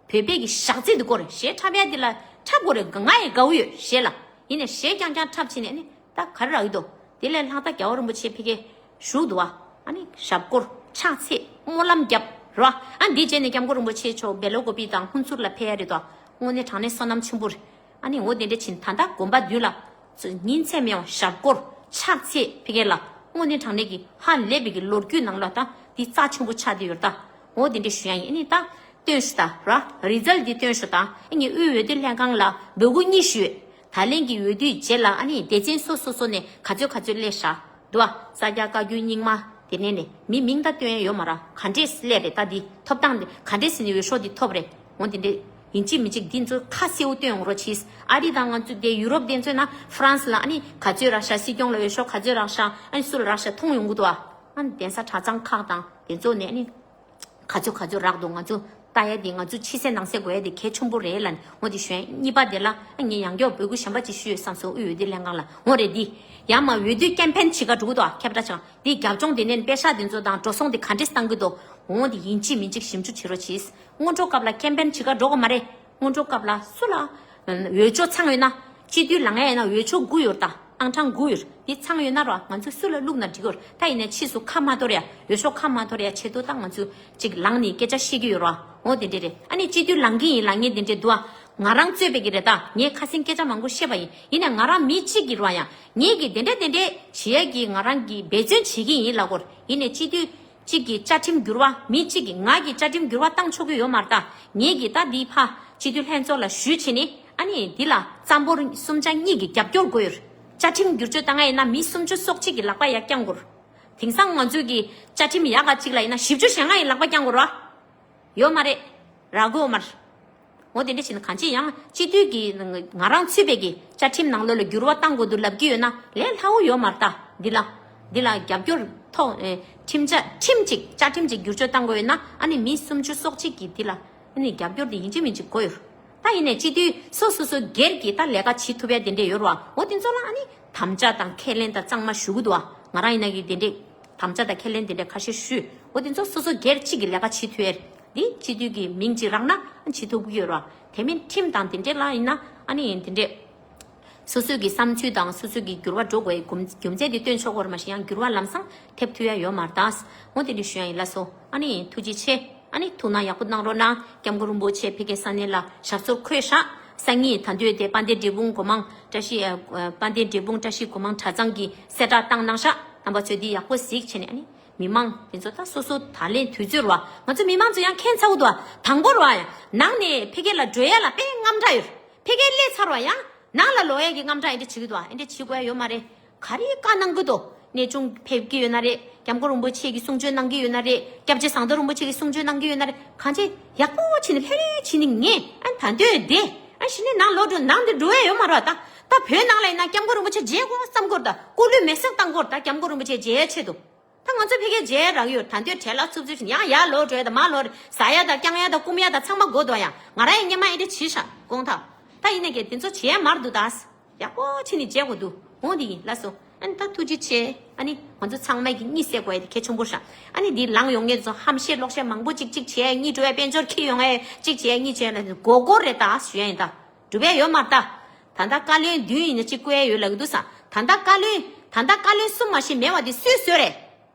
བོད་པའི་གི་ཞག་རྩི་འདི་སྐོར་རེད། ཞེ་འཁྲབ་ཡ་འདི་ལ་འཁྲབ་དགོས་རེད། ང་ཡི་དགའ་བོ་ཡོད་ཞེ་ལ། ཡིན་ནས་ཞེ་རྐྱང་རྐྱང་འཁྲབ་ཕྱིན་ནས་ནི་ད་ག་རེ་རག་གི་འདུག་དེ་ལས་ལྷག་ད་རྒྱལ་བ་རིན་པོ་ཆེ་ཕ་གིར་བཞུགས་འདུག་བ། ཨ་ནི་ཞབས་སྐོར་ཕྱག་འཚལ་སྨོན་ལམ་རྒྱབ་རོ། ཨ་འདི་རྗེས་ནས་སྐྱབས་མགོན་རིན་པོ་ཆེ་མཆོག་སྦེ་ལོ་ཀོ་པི་དང་ཧུན་སུར་ལ་ཕེབས་ཡ་རེད་དོ། དངོས་གནས་དྲང་གནས་བསོད་ནམས་ཆེན་པོ་རེད། ཨ་ནི་འོ་དེ་འདྲ་ཕྱིན་ད་ལྟ་དགོན་པ་མདུན་ལ་ཉིན་མཚན་མེད་པར་ཞབས་སྐོར་ཕྱག་འཚལ་ཕ་གིར་ལ་དངོས་གནས་དྲང་གནས་ཀྱི་ཧ་ལས་པའི་གི་ལོ་རྒྱུས་ནང་ལ་ད་འདི་རྩ་ཆེན་པོ་ཆགས་བསྡད་ཡོད་ད། འོ་དེ་འདྲ་ཞུ་ཡ་ཡིན། ཨ་ནི་ད་སྟོན་ཤོག་ད་ར་རི་ཛལ་འདི་སྟོན་ཤོག་ད། ཨ་ནི་དབུས་འོས་བསྡུ་ལྷན་ཁང་ལ་འབོད་སྐུལ་གཉིས་ཞུས། ད་ལན་གྱི་འོས་བསྡུའི་རྗེས་ལ་ཨ་ནི་སྡེ་ཚན་སོ་སོ་སོ་ནས་ག་ཚོད་ག་ཚོད་སླེབས་ཤག་འདུག་བ། ས་སྐྱ་བཀའ་བརྒྱུད་རྙིང་མ་དེ་ནས་ནས་མི་མིང་ད་སྟོན་ཡ་ཡོད་མ་ར། ག་འདྲས་སླེབས་རེད། ད་འདི་ཐོབ་ཐང་འདི་ག་འདྲས་ཟིན་ནས་འོས་ཤོག་འདི་ཐོབ་རེད། འོ་དེ་འདྲས་ཡིན་གཅིག་མིན་གཅིག་འདི་ཚོ་ཁ་གསལ་བོ་སྟོན་ཡོང་རོགས་གྱིས། ཨ་རི་དང་ང་ཚོ་དེ་ཡུ་རོབ་དེ་ཚོ་ན་ཧྥ་རན་སི་ལ་ཨ་ནི་ག་ཚོད་རག་ཤག་སྲིད་སྐྱོང་ལ་འོས་ཤོག་ག་ཚོད་རག་ཤག་ཨ་ནི་སུ་ལ་རག་ཤག་མཐོང་ཡོང་གི་འདུག་ཨ། ཨ་ནི་གདན་ས་གྲྭ་ཚང་ཁག་དང་དེ་ཚོ་ནས་ཨ་ནི། ག་ཚོད་ག་ཚོད་རག་འདུག་ང་ཚོ་ལྟ་ཡ་དེ་ང་ཚོ་ཕྱི་གསལ་ནང་གསལ་དགོས་ཡ་དེ་གལ་ཆེན་པོ་རེད་ལབ་ནས་འོ་དེ་ཞུ་ཡ། གཉིས་པ་དེ་ལ་ངས་ཡང་བསྐྱར་འབོད་སྐུལ་གཞན་པ་ཅིག་ཞུས་ཡོད་བསམ་སོང་། དབུས་འོས་བསྡུ་ལྷན་ཁང་ལ་འོ་རེད། འདི་ཡང་མ་འོས་བསྡུ་ཀེམ་ཕེན་བྱེད་ག་འགྲོ་གི་འདུག་ཁྱབ་བསྒྲགས་ཆང་འདི་རྒྱབ་ལྗོངས་དེ་ནས་པེ་ས་དེ་ཚོ་དང་འགྲོ་སོང་དེ་ག་འདྲས་བཏང་གི་འདུག་འོ་དེ་ཡིན་གཅིག་མིན་གཅིག་ཞིབ་འཇུག་བྱེད་རོགས་གྱིས། སྔོན་འགྲོ་སྐབས་ལ་ཀེམ་ཕེན་བྱེད་ག་འགྲོ་གི་མ་རེད། སྔོན་འགྲོ་སྐབས་ལ་སུ་ལ་འོས་ཆོས་ཚང་ཡོད་ན། སྤྱི་འཐུས་ལངས་ཡ་ཡིན་ན་འོས་ཆོས་དགུ་ཡོད་ད། ཨང་གྲངས་དགུ་ཡོད། འདི་ཚང་ཡོད་ན་ར་ང་ཚོ་སུ་ལ་བླུགས་ན་འགྲིག་གི་རེད། ད་ཡིན་ནའི་ཕྱིས་སུ་ཁ་མ་འཐོར་ཡ། འོས་ཤོག་ཁ་མ་འཐོར་ཡ་ཆེད་དུ་ད་ང་ཚོ་ཅིག་ལངས་ནས་སྐད་ཆ་བཤད་ཀྱི་ཡོད་ར། འོ་དེ་འདྲས་རེད། ཨ་ནི་སྤྱི་འཐུས་ལངས་ཀྱི་ཡིན་ལངས་ངེས་དེ་འདྲས་འདུག་ཨ། ང་རང་གཙོས་པའི་གི་རེད་ད། ངས་ཁ་སང་སྐད་ཆ་མང་པོ་བཤད་པ་ཡིན། ཡིན་ནའི་ང་རང་མི་གཅིག་གི་ར་ཡང་ངེད་ཀྱི་དེ་འདྲས་དེ་འདྲས་བྱེད་ཡ་གི་ང་རང་གི་འབད་བརྩོན་བྱེད་ཀྱི་ཡིན་ལབ་དགོས་རེད། ཡིན་ནའི་སྤྱི་འཐུས་གཅིག་གི་བཅའ་ཁྲིམས་འགྱུར་བ། མི་གཅིག་གིས་ང་གི་བཅའ་ཁྲིམས་འགྱུར་བ་བཏང་ཆོག་གི་ཡོད་མ་རེད་ད། ངེད་ཀྱིས་ད་འདི་ཕ་སྤྱི་འཐུས་ལྷན་ཚོགས་ལ་ཞུས་བྱས་ནས་ཨ་ནི་འདི་ལ་རྩ་འབོར་གསུམ་ཆ་གཉིས་ཀྱི་རྒྱབ་སྐྱོར་དགོས་ཡོད། བཅའ་ཁྲིམས་བསྒྱུར་བཅོས་བཏང་ཡ་ཡིན་ན་མི་སུམ་ཅུ་སོ་གཅིག་གི་ལག་པ་ཡར་བརྐྱང་དགོས་རེད། དེང་སང་ང་ཚོའི་གི་བཅའ་ཁྲིམས་ཡག་ག་གཅིག་ལ་ཡིན་ན་བཞི་བཅུ་ཞེ་ལྔ་ཡི་ལག་པ་བརྐྱང་དགོས་རེད། ཡོད་མ་རེད། རག་གི་ཡོད་མ་རེད། འོ་དེ་འདྲ་བྱས་ན་གང་ཅི་ཡང་སྤྱི་འཐུས་ཀྱི་ང་རང་ཚུད་པའི་གི་བཅའ་ཁྲིམས་ནང་ལོགས་ལ་འགྱུར་བ་གཏང་དགོས་འདུག་ལབ་ཀྱི་ཡོད་ན་ལས་སླ་བོ་ཡོད་མ་རེད་ད། འདི་ལ་འདི་ལ་རྒྱབ་སྐྱོར་ཐོག་ཨེ་ཁྲིམས་བཅའ་ཁྲིམས་ཅིག་བཅའ་ཁྲིམས་ཅིག་བསྒྱུར་བཅོས་གཏང་དགོས་ཡོད་ན་ཨ་ནི་མི་སུམ་ཅུ་སོ་གཅིག་གི་འདི་ལ་ཨ་ནི་རྒྱབ་སྐྱོར་དེ་ཡིན་གཅིག་མིན་གཅིག་དགོས་ཡོད། ད་ཡིན་ནའི་སྤྱི་འཐུས་སོ་སོ་སོ་སྒེར་གྱི་ད་ལས་ཀ་བྱེད་ཐུབ་ཡ་དེ་འདྲས་ཡོད་རེད་བ། འོ་དེ་ཚོ་ལ་ཨ་ནི་དམ་བཅའ་དང་ཁས་ལེན་དང་གཙང་མ་ཞུ་གི་འདུག་བ། ང་རང་ཡིན་ན་གི་དེ་འདྲས་དམ་བཅའ་དང་ཁས་ལེན་དེ་འདྲས་ཁ་ཤས་ཞུས། འོ་དེ་ཚོ་སོ་སོ་སྒེར་གཅིག་གི་ལས་ཀ་བྱེད་ཐུབ་ཡ་རེད། འདི་སྤྱི་འཐུས་ཀྱི་མིང་ཅིག་རག་ན་བྱེད་ཐུབ་ཀྱི་ཡོད་རེད་བ། དེ་མིན་ཁྲིམས་དང་དེ་འདྲས་ལ་ཡིན་ན་ཨ་ནི་དེ་འདྲས་སོ་སོའི་གི་བསམ་ཚུལ་དང་སོ་སོའི་གི་འགྱུར་བ་འགྲོ་དགོས་ཡ་རྒྱུ་མཚན་དེ་སྟོན་ཆོག་གོ་རེད། མ་གཞི་ཡང་འགྱུར་བ་ལམ་སང་ཐེབས་ཐུབ་ཡ་ཡོད་མ་རེད་ད། འོ་དེ་འདྲས་ཞུ་ཡ་ཡིན་ལགས་སོ། ཨ་ནི་ཐུགས་རྗེ་ཆེ། ཨ་ནི་ཐུགས་སྣང་ཡག་པོ་གནང་རོགས་གནང་། སྐྱབས་མགོན་རིན་པོ་ཆེ་ཕ་གིའི་ས་གནས་ལ་ཞབས་སོར་འཁོད་ཤག་སང་ཉིན་ད་འདོད་དེ་དཔལ་ལྡན་འབྲས་སྤུངས་སྒོ་མང་བཀྲ་ཤིས་ཨ་དཔལ་ལྡན་འབྲས་སྤུངས་བཀྲ་ཤིས་སྒོ་མང་གྲྭ་ཚང་གི་གསལ་བསྒྲགས་བཏང་གནང་ཤག་རྣམ་པ་ཚོས་འདི་ཡག་པོ་གཟིགས་བྱས་ནས། ཨ་ནི་མི་མང་དེ་ཚོ་ད་སོ་སོ་ད་ལན་དུས་ཚོད་རེད་བ། ང་ཚོ་མི་མང་ཚོ་ཡང་མཁྱེན་ཚར་བ་འདུག་བ། དང་པོ་རེད་བ། ཡང་ནང་ནས་ཕ་གི་ལ་འགྲོ་ཡ་ལ་དཔེ་དངངས་སྐྲག་ཡོད། ཕ་གིར་སླེབས་ཚར་བ་ཡང་ནང་ལ་ལོག་ཡ་གི་དངངས་སྐྲག་ཡིན་འདྲ་བྱེད་ཀྱི་འདུག་བ། ཨེ་འདྲ་བྱེད་དགོས་ཡ་ཡོད་མ་རེད། ག་རེ་བཀའ་གནང་གི་འདུག་གནས་ཆུང་ཕེབས་ཀྱི་ཡོད་ན་རེད། སྐྱབས་མགོན་རིན་པོ་ཆེ་གིས་གསུང་ཆོས་གནང་གི་ཡོད་ན་རེད། སྐྱབས་རྗེ་ཟམ་གདོང་རིན་པོ་ཆེ་གིས་གསུང་ཆོས་གནང་གི་ཡོད་ན་རེད། གང་བྱས་ཡག་པོ་བྱས་ནས་ལྷོད་ལྷོད་བྱས་ནས་ཉན། ཨ་ད་འདོད་དེ་ཨ་གཞི་ནས་ནང་ལོག་འགྲོ་ནང་དུ་འགྲོ་ཡ་ཡོད་མ་རེད་ད། ད་བོད་ནང་ལ་ཡིན་ན་སྐྱབས་མགོན་རིན་པོ་ཆེ་མཇལ་དགོས་བསམ་དགོས་རེད། ད་སྐུ་ལུས་མེ་སྲེག་བཏང་དགོས་རེད། ད་སྐྱབས་མགོན་རིན་པོ་ཆེ་མཇལ་ཡའི་ཆེད་དུ། ད་ང་ཚོ་ཕ་གིར་མཇལ་རག་ཡོད། ད་འདོད་བྲེལ་ལ་འཚུབ་འཚུབ་བྱས་ནས་ཡང་ཡར་ལོག་འགྲོ་ཡ་དང་མར་ལོག་ཟ་ཡ་དང་རྐྱང་ཡ་དང་སྐུམ་ཡ་དང་ཚང་མ་དགོས་འདུག་ཡ། ང་རང་ཡང་སྔོན་མ་ཨེ་འདྲ་བྱས་ཤག་དགོངས་དག། ད་ཡིན་ནའི་དེ་ཚོ་བྱེད་ཡ་མ་རེད་འདུག་ད། ཡག་པོ་བྱས་ནས་མཇལ་དགོས་འདུག་འོ་འདི་ཡིན། ལགས་སོ། ཨ་ནི་ད་ཐུགས་རྗེ་ཆེ། ཨ་ནི་ང་ཚོ་ཚང་མས་ཀྱི་གཉིད་སད་དགོས་ཡ་དེ་གལ་ཆེན་པོ་ཤག་ཨ་ནི་འདི་ལངས་ཡོང་མཁན་ཚོ་ཧམ་བཤད་ལོག་བཤད་མང་པོ་ཅིག་ཅིག་བྱས་གཉིད་འགྲོ་ཡ། དཔལ་འབྱོར་འཁྱེར་ཡོང་ཡ་ཅིག་བྱས་གཉིད་བྱས་ན་མགོ་སྐོར་རེད་ད་ཞུ་ཡ་ཡིན་ད། འགྲུབ་ཡ་ཡོད་མ་རེད་ད། ད་ལྟ་བཀའ་བློན་བདུན་ཡིན་ན་གཅིག་བསྐོ་ཡ་ཡོད་ལབ་ཀྱི་འདུག་ས། ད་ལྟ་བཀའ་བློན་ད་ལྟ་བཀའ་བློན་གསུམ་མ་གཏོགས་མེད་པ་དེ་སུས་བཟོས་རེད།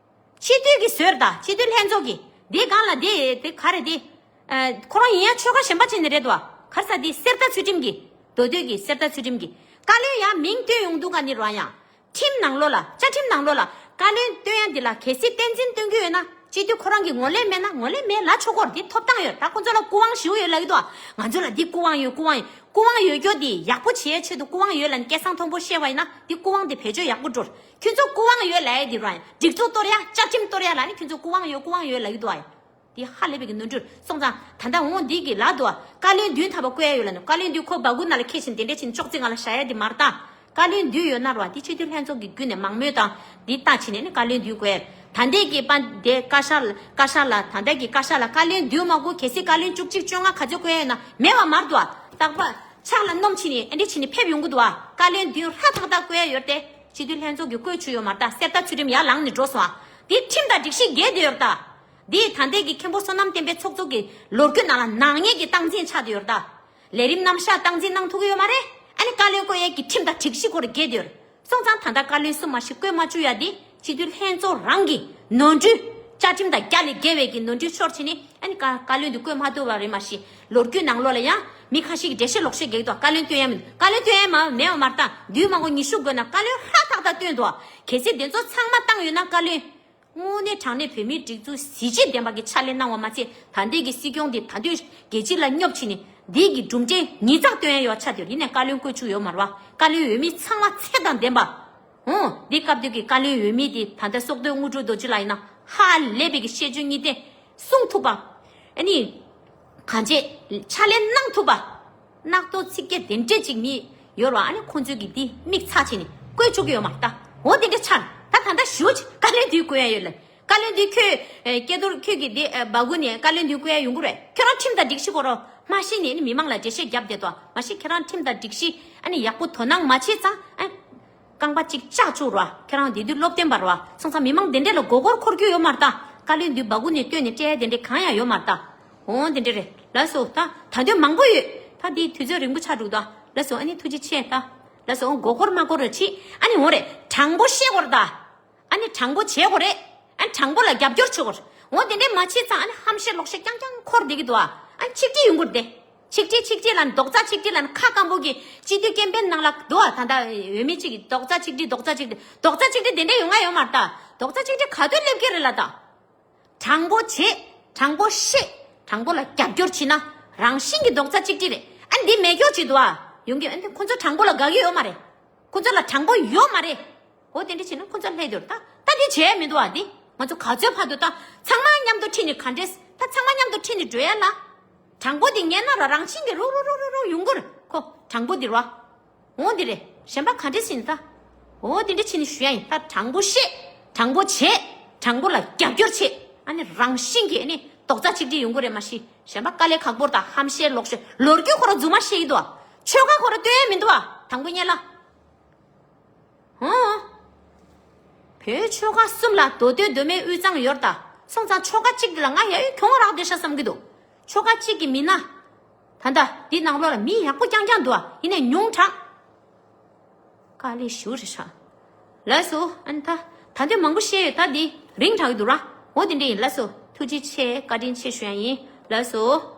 སྤྱི་འཐུས་ཀྱིས་བཟོས་རེད་ད། སྤྱི་འཐུས་ལྷན་ཚོགས་ཀྱིས། འདི་སྒང་ལ་འདི་དེ་ག་རེ་དེ། ཨ། ཁོ་རང་ཡིན་ཡང་ཆོལ་ཁ་གཞན་པ་ཅིག་ནས་རེད་དོ། ག་རེ་ཟེར་དེ་གསེར་རྟ་ཚུལ་ཁྲིམས་ཀྱིས། མདོ་སྟོད་ཀྱི་གསེར་རྟ་ཚུལ་ཁྲིམས་ཀྱིས། བཀའ་བློན་ཡང་མིང་བཏོན་ཡོང་དུས་ག་ནི་རེད་ཡང་། ཁྲིམས་ནང་ལོགས་ལ། བཅའ་ཁྲིམས་ནང་ལོགས་ལ་བཀའ་བློན་བཏོན་ཡ་འདི་ལ་གལ་སྲིད་བསྟན་འཛིན་བཏོན་གྱི་ཡོད་ན། སྤྱི་འཐུས་ཁོ་རང་གི་ངོས་ལེན་མེད་ན། ངོས་ལེན་མེད་ལབ་ཆོག་གི་རེད། འདི་ཐོབ་ཐང་ཡོད། ད་ཁོ་ཚོ་ལ་སྐུ་དབང་ཞེ་པོ་ཡོད་ལབ་ཀྱི་འདུག་ང་ཚོ་ལ་འདི་སྐུ་དབང་ཡོད། སྐུ་དབང་ཡོད། སྐུ་དབང་ཡོད་རྒྱུ་འདི་ཡག་པོ་བྱེད་ཡ་ཆེད་དུ་སྐུ་དབང་ཡོད་ལབ་ནས་སྐད་གསང་མཐོན་པོ་བཤད་པ་ཡིན་ན་འདི་སྐུ་དབང་འདི་བེད་སྤྱོད་ཡག་པོ་འགྲོ། ཁྱོད་ཚོ་སྐུ་དབང་ཡོད་ལབ་ཡ་འདི་རང་ཡང་སྒྲིག་འཛུགས་གཏོར་ཡ། བཅའ་ཁྲིམས་གཏོར་ཡ་ལབ་ནས་ཁྱོད་ཚོ་སྐུ་དབང་ཡོད། སྐུ་དབང་ཡོད་ལབ་ཀྱི་འདུག་ཨ། འདི་ཧ་ལས་པའི་གི་ནོར་འཁྲུལ་སོང་ཙང་། ད་ལྟ་འོང་འདི་གི་ལབ་འདུག་ཨ། བཀའ་བློན་བདུན་ཐར་པ་བསྐོ་ཡ་ཡོད་ལབ་ནས། བཀའ་བློན་བདུན་ཁོ་སྦ་ཁུག་ནང་ལ་འཁྱེར་བཞིན་དེ་འདྲས་བྱས་ནས་ཅོག་ཙེ་སྒང་ལ་བཞག་ཡ་འདི་མ་རེད་ད། བཀའ་བློན་བདུན་ཡོད་ན་རེད་བ། འདི་སྤྱི་འཐུས་ལྷན་ཚོགས་ཀྱི་བརྒྱུད་ནས་མང་མོས་དང་འདི་ལྟ་བྱས་ནས་ནི་བཀའ་བློན་བདུན་བསྐོ་ཡ། ད་ལྟའི་གི་པ་དེ་བཀའ་ཤག་ལ། བཀའ་ཤག་ལ། ད་ལྟའི་གི་བཀའ་ཤག་ལ་བཀའ་བློན་བདུན་མ་དགོས། གལ་སྲིད་བཀའ་བློན་བཅུ་གཅིག་བཅོ་ལྔ་ག་ཚོད་བསྐོ་ཡ་ཡོད་ན་མེད་པ་མ་རེད་འདུག་ཨ། རྟག་པར་ཕྱག་ལ་སྣུམ་བྱས་ནས་ཨེ་འདྲས་བྱས་ནས་ཕེབས་ཡོང་གི་འདུག་ཨ། བཀའ་བློན་བདུན་ཧྲ་ཐག་ཐག་བསྐོ་ཡ་ཡོད་དེ། སྤྱི་འཐུས་ལྷན་ཚོགས་ཀྱིས་བསྐོ་བཅུག་ཡོད་མ་རེད་ད། གསེར་རྟ་ཚུལ་ཁྲིམས་ཡར་ལངས་ནས་འགྲོ་སོང་ཨ། འདི་ཁྲིམས་དང་སྒྲིག་གཞི་འགལ་བསྡད་ཡོད་རེད་ད། འདི་ད་ལྟའི་གི་མཁན་པོ་བསོད་ནམས་བསྟན་འཕེལ་ཚོགས་གཙོ་གི་ལོ་རྒྱུས་ནང་ལ་ནག་ཉེས་ཀྱི་སྟངས་འཛིན་ཆགས་བསྡད་ཡོད་རེད་ད། ལས་རིམ་རྣམ་གཞག་སྟངས་འཛིན་གནང་ཐུབ་ཀྱི་ཡོད་མ་རེད། ཨ་ནི་བཀའ་བློན་བསྐོ་ཡས་ཀྱི་ཁྲིམས་དང་སྒྲིག་གཞི་སྐོར་འགལ་བསྡད་ཡོད་རེད། སོང་ཙང་ད་ལྟ་བཀའ་བློན་གསུམ་མ་གཏོགས་བསྐོ་མ་བཅུག་ཡ་འདི་སྤྱི་འཐུས་ལྷན་ཚོགས་རང་གི་ནོར་འཁྲུལ། བཅའ་ཁྲིམས་དང་རྒྱ་ལས་འགལ་བའི་གི་ནོར་འཁྲུལ་ཤོར་བྱས་ནས་ཨ་ནི་བཀའ་བཀའ་བློན་འདི་བསྐོ་མ་ཐུབ་པ་རེད། མ་གཞི་ལོ་རྒྱུས་ནང་ལོགས་ལ་ཡང་མི་ཁ་ཤས་ཀྱིས་འགྲེལ་བཤད་ལོག་བཤད་རྒྱག་གི་འདུག་བཀའ་བློན་བསྐོ་ཡ་མིན། བཀའ་བློན་བསྐོ་ཡ་མ་མེད་པ་མ་རེད་ད། བདུན་མ་དགོས་ཉི་ཤུ་དགོས་ན་བཀའ་བློན་ཧྲ་ཐག་ཐག་བཏོན་འདུག་གལ་སྲིད་དེ་ཚོ་ཚང་མ་བཏང་ཡོད་ན་བཀའ་བློན། དངོས་གནས་དྲང་གནས་བོད་མིའི་སྒྲིག་འཛུགས་གཟི་བརྗིད་ལྡན་པ་གི་ཕྱག་ལས་གནང་བ་མ་ཚད། ད་ལྟའི་གི་སྲིད་སྐྱོང་འདི་ད་དུང་རྒྱལ་སྤྱི་ལ་སྙོབ་ཕྱིན་ནས་འདི་གི་གྲུབ་འབྲས་ཉིས་བརྩེགས་སྟོན་ཡ་ཡོད་ཆགས་བསྡད་ཡོད། ཡིན་ནའི་བཀའ་བློན་བསྐོ་བཅུག་ཡོད་མ་རེད་བ། བཀའ་བློན་འོས་མི་ཚང་མ་ཚད་དང་ལྡན་པ། འོ། འདི་སྐབས་དུས་ཀྱི་བཀའ་བློན་འོས་མི་འདི་ད་ལྟ་སྲོག་བདོས་དངོས་གྲུབ་རྡོ་རྗེ་ལགས་ཡིན་ན་ཧ་ལས་པའི་གི་བཤད་རྒྱུན་གཉིས་ལྡན་གསུང་ཐུབ་པ། ཨ་ནི། གང་བྱས་ཕྱག་ལས་གནང་ཐུབ་པ། རྣག་ཐོག་ཚིག་བརྒྱ་དེ་འདྲས་ཅིག་མི་ཡོད་རེད་བ། ཨ་ནི་ཁོང་ཚོས་ཀྱི་འདི་མིག་ཚ་བྱས་ནས་བསྐོ་བཅུག་གི་ཡོད་མ་རེད་ད། འོ་དེ་འདྲས་ཆགས། ད་ད་ལྟ་ཞུ་བ་ཅིག་བཀའ་བློན་འདི་བསྐོ་ཡ་ཡོད་ལ། བཀའ་བློན་འདི་ཁྱོད། ཨེ། སྐལ་རྡོར་ཁྱོད་ཀྱིས་འདི། ཨེ། སྦ་ཁུག་ནས་བཀའ་བློན་འདི་བསྐོ་ཡ་ཡོང་གི་རེད། ཁྱོད་རང་ཁྲིམས་དང་སྒྲིག་གཞི་སྐོར་མ་ཤེས་ནས་ནི་མི་མང་ལ་འགྲེལ་བཤད་རྒྱབ་བསྡད་དོ། མ་གཞི་ཁྱེད་རང་ཁྲིམས་དང་སྒྲིག་གཞི་ཨ་ནི་ཡག་པོ་དོ་སྣང་མ་བྱས་ཙང་ཨ། རྐང་པ་གཅིག་བཅག་བཅུག་རོགས། ཁྱེད་རང་དེ་དུས་སློབ་སྟོན་པ་རོགས། སོང་ཙང་མི་མང་དེ་འདྲས་ལ་མགོ་སྐོར་འཁོར་རྒྱུ་ཡོད་མ་རེད་ད། བཀའ་བློན་འདི་སྦ་ཁུག་ནས་བཏོན་ནས་སྤྲད་ཡ་དེ་འདྲས་གང་ཡང་ཡོད་མ་རེད་ད། འོང་དེ་འདྲས་རེད། ལགས་སོ། ད་ད་དུང་མང་པོ་ཡོད། ད་དེའི་དུས་ཚོད་རིང་པོ་ཆགས་འགྲོ་ད། ལགས་སོ། ཨ་ནི་ཐུགས་རྗེ་ཆེ་ད། ལགས་སོ། མགོ་སྐོར་མ་སྐོར་རེ་བྱེད། ཨ་ནི་འོང་རེད། དྲང་པོ་བཤད་དགོས་རེད་ད། ཨ་ནི་དྲང་པོ་བྱེད་དགོས་རེད། ཨ་ནི་དྲང་པོ་ལ་རྒྱབ་སྐྱོར་བྱེད་དགོས་རེད། འོ་དེ་འདྲས་མ་བྱས་ཙང་ཨ་ནི་ཧམ་བཤད་ལོག་བཤད་རྐྱང་རྐྱང་འཁོར་བསྡད་ཀྱི་འདུག་ཨ། ཨ་ནི་ཆིག་སྒྲིལ་ཡོང་གི་རེད་དེ། ཆིག་སྒྲིལ་ཆིག་སྒྲིལ་ལབ་ནས་རྡོག་རྩ་གཅིག་སྒྲིལ་ལབ་ནས་ཁ་སྐམ་པོ་གི་སྤྱི་འཐུས་ཀེམ་པེན་ནང་ལ་འདུག་ཨ། ད་ལྟ་འོས་མི་གཅིག་གིས་རྡོག་རྩ་གཅིག་སྒྲིལ་རྡོག་རྩ་གཅིག་སྒྲིལ། རྡོག་རྩ་གཅིག་སྒྲིལ་དེ་འདྲས་ཡོང་ང་ཡོད་མ་རེད་ད། རྡོག་རྩ་གཅིག་སྒྲིལ་ག་དུས་སླེབས་ཀྱི་རེད་ལ་ད། དྲང་པོ་བྱེད། དྲང་པོ་བཤད། དྲང་པོ་ལ་རྒྱབ་སྐྱོར་བྱེད་ན་རང་བཞིན་གྱི་རྡོག་རྩ་གཅིག་སྒྲིལ་རེད། ཨ་ནི་འདི་མེད་སྐྱོ་བྱེད་འདུག་ཨ། ཡོང་གི། ཨ་ནི་ཁོ་ཚོ་དྲང་པོ་ལ་དགའ་གི་ཡོད་མ་རེད། ཁོ་ཚོ་ལ་དྲང་པོ་ཡོད་མ་རེད། འོ་དེ་འདྲ་བྱས་ན་ཁོ་ཚོ་ལྷད་འདུག་ད། ད་འདི་བྱས་མི་འདུག་ཨ། འདི་ང་ཚོ་ག་ཚོད་བར་དུ་ད་ཚང་མ་མཉམ་དུ་ཁྲིད་ནས་ག་འདྲས། ད་ཚང་མ་མཉམ་དུ་ཁྲིད་ནས་འགྲོ་ཡ་ལ། དྲང་པོ་འདི་ཉན་ན་ར་རང་བཞིན་གྱི་རུ་རུ་རུ་རུ་རུ་ཡོང་གི་རེད། ཁོ་དྲང་པོ་འདི་ར། འོ་འདི་རེད། གཞན་པ་ག་འདྲས་ཟིན་ད། འོ་འདི་འདྲ་བྱས་ནས་ཞུ་ཡ་ཡིན། ད་དྲང་པོ་བཤད། དྲང་པོ་བྱེད། དྲང་པོ་ལ་རྒྱབ་སྐྱོར་བྱེད། ཨ་ནི་རང་བཞིན་གྱིས་ཨ་ནི་རྡོག་རྩ་གཅིག་སྒྲིལ་ཡོང་གི་རེད། མ་གཞི་གཞན་པ་དཀའ་ལས་ཁག་པོ་རེད། ད་ཧམ་བཤད་ལོག་བཤད་ལོ་རྒྱུས་ཁོ་རང་རྫུན་མ་བཤད་ཀྱི་འདུག་ཨ། ཆོལ་ཁ་ཁོ་རང་སྟོན་ཡ་མི་འདུག་ཨ། དང་པོ་ཉན་ལ། ཧོ། བོད་ཆོལ་ཁ་གསུམ་ལ་མདོ་སྟོད་མདོ་སྨད་དབུས་གཙང་ཡོད་རེད་ད། སོང་ཙང་ཆོལ་ཁ་གཅིག་འདི་ལ་ང་ཡ་ཡོད་གྱོང་རག་བསྡད་ཤག་བསམ་གྱི་འདུག་ཆོལ་ཁ་གཅིག་གི་མི་སྣ། ད་ལྟ་འདི་ནང་ལོགས་ལ་མི་ཡག་པོ་རྐྱང་རྐྱང་འདུག་ཨ། ཡིན་ནའི་ཉུང་དྲགས། དཀའ་ལས་ཞེ་པོ་རེད་ཤག་ལགས་སོ། ཨ་ནི་ད་ད་དུང་མང་པོ་བཤད་ཡོད། ད་འདི་རིང་དྲགས་ཀྱི་འདུག་ར། འོ་དེ་འདྲ་ཡིན། ལགས་སོ། ཐུགས་རྗེ་ཆེ། བཀའ་དྲིན་ཆེ་ཞུ་ཡ་ཡིན། ལགས་སོ།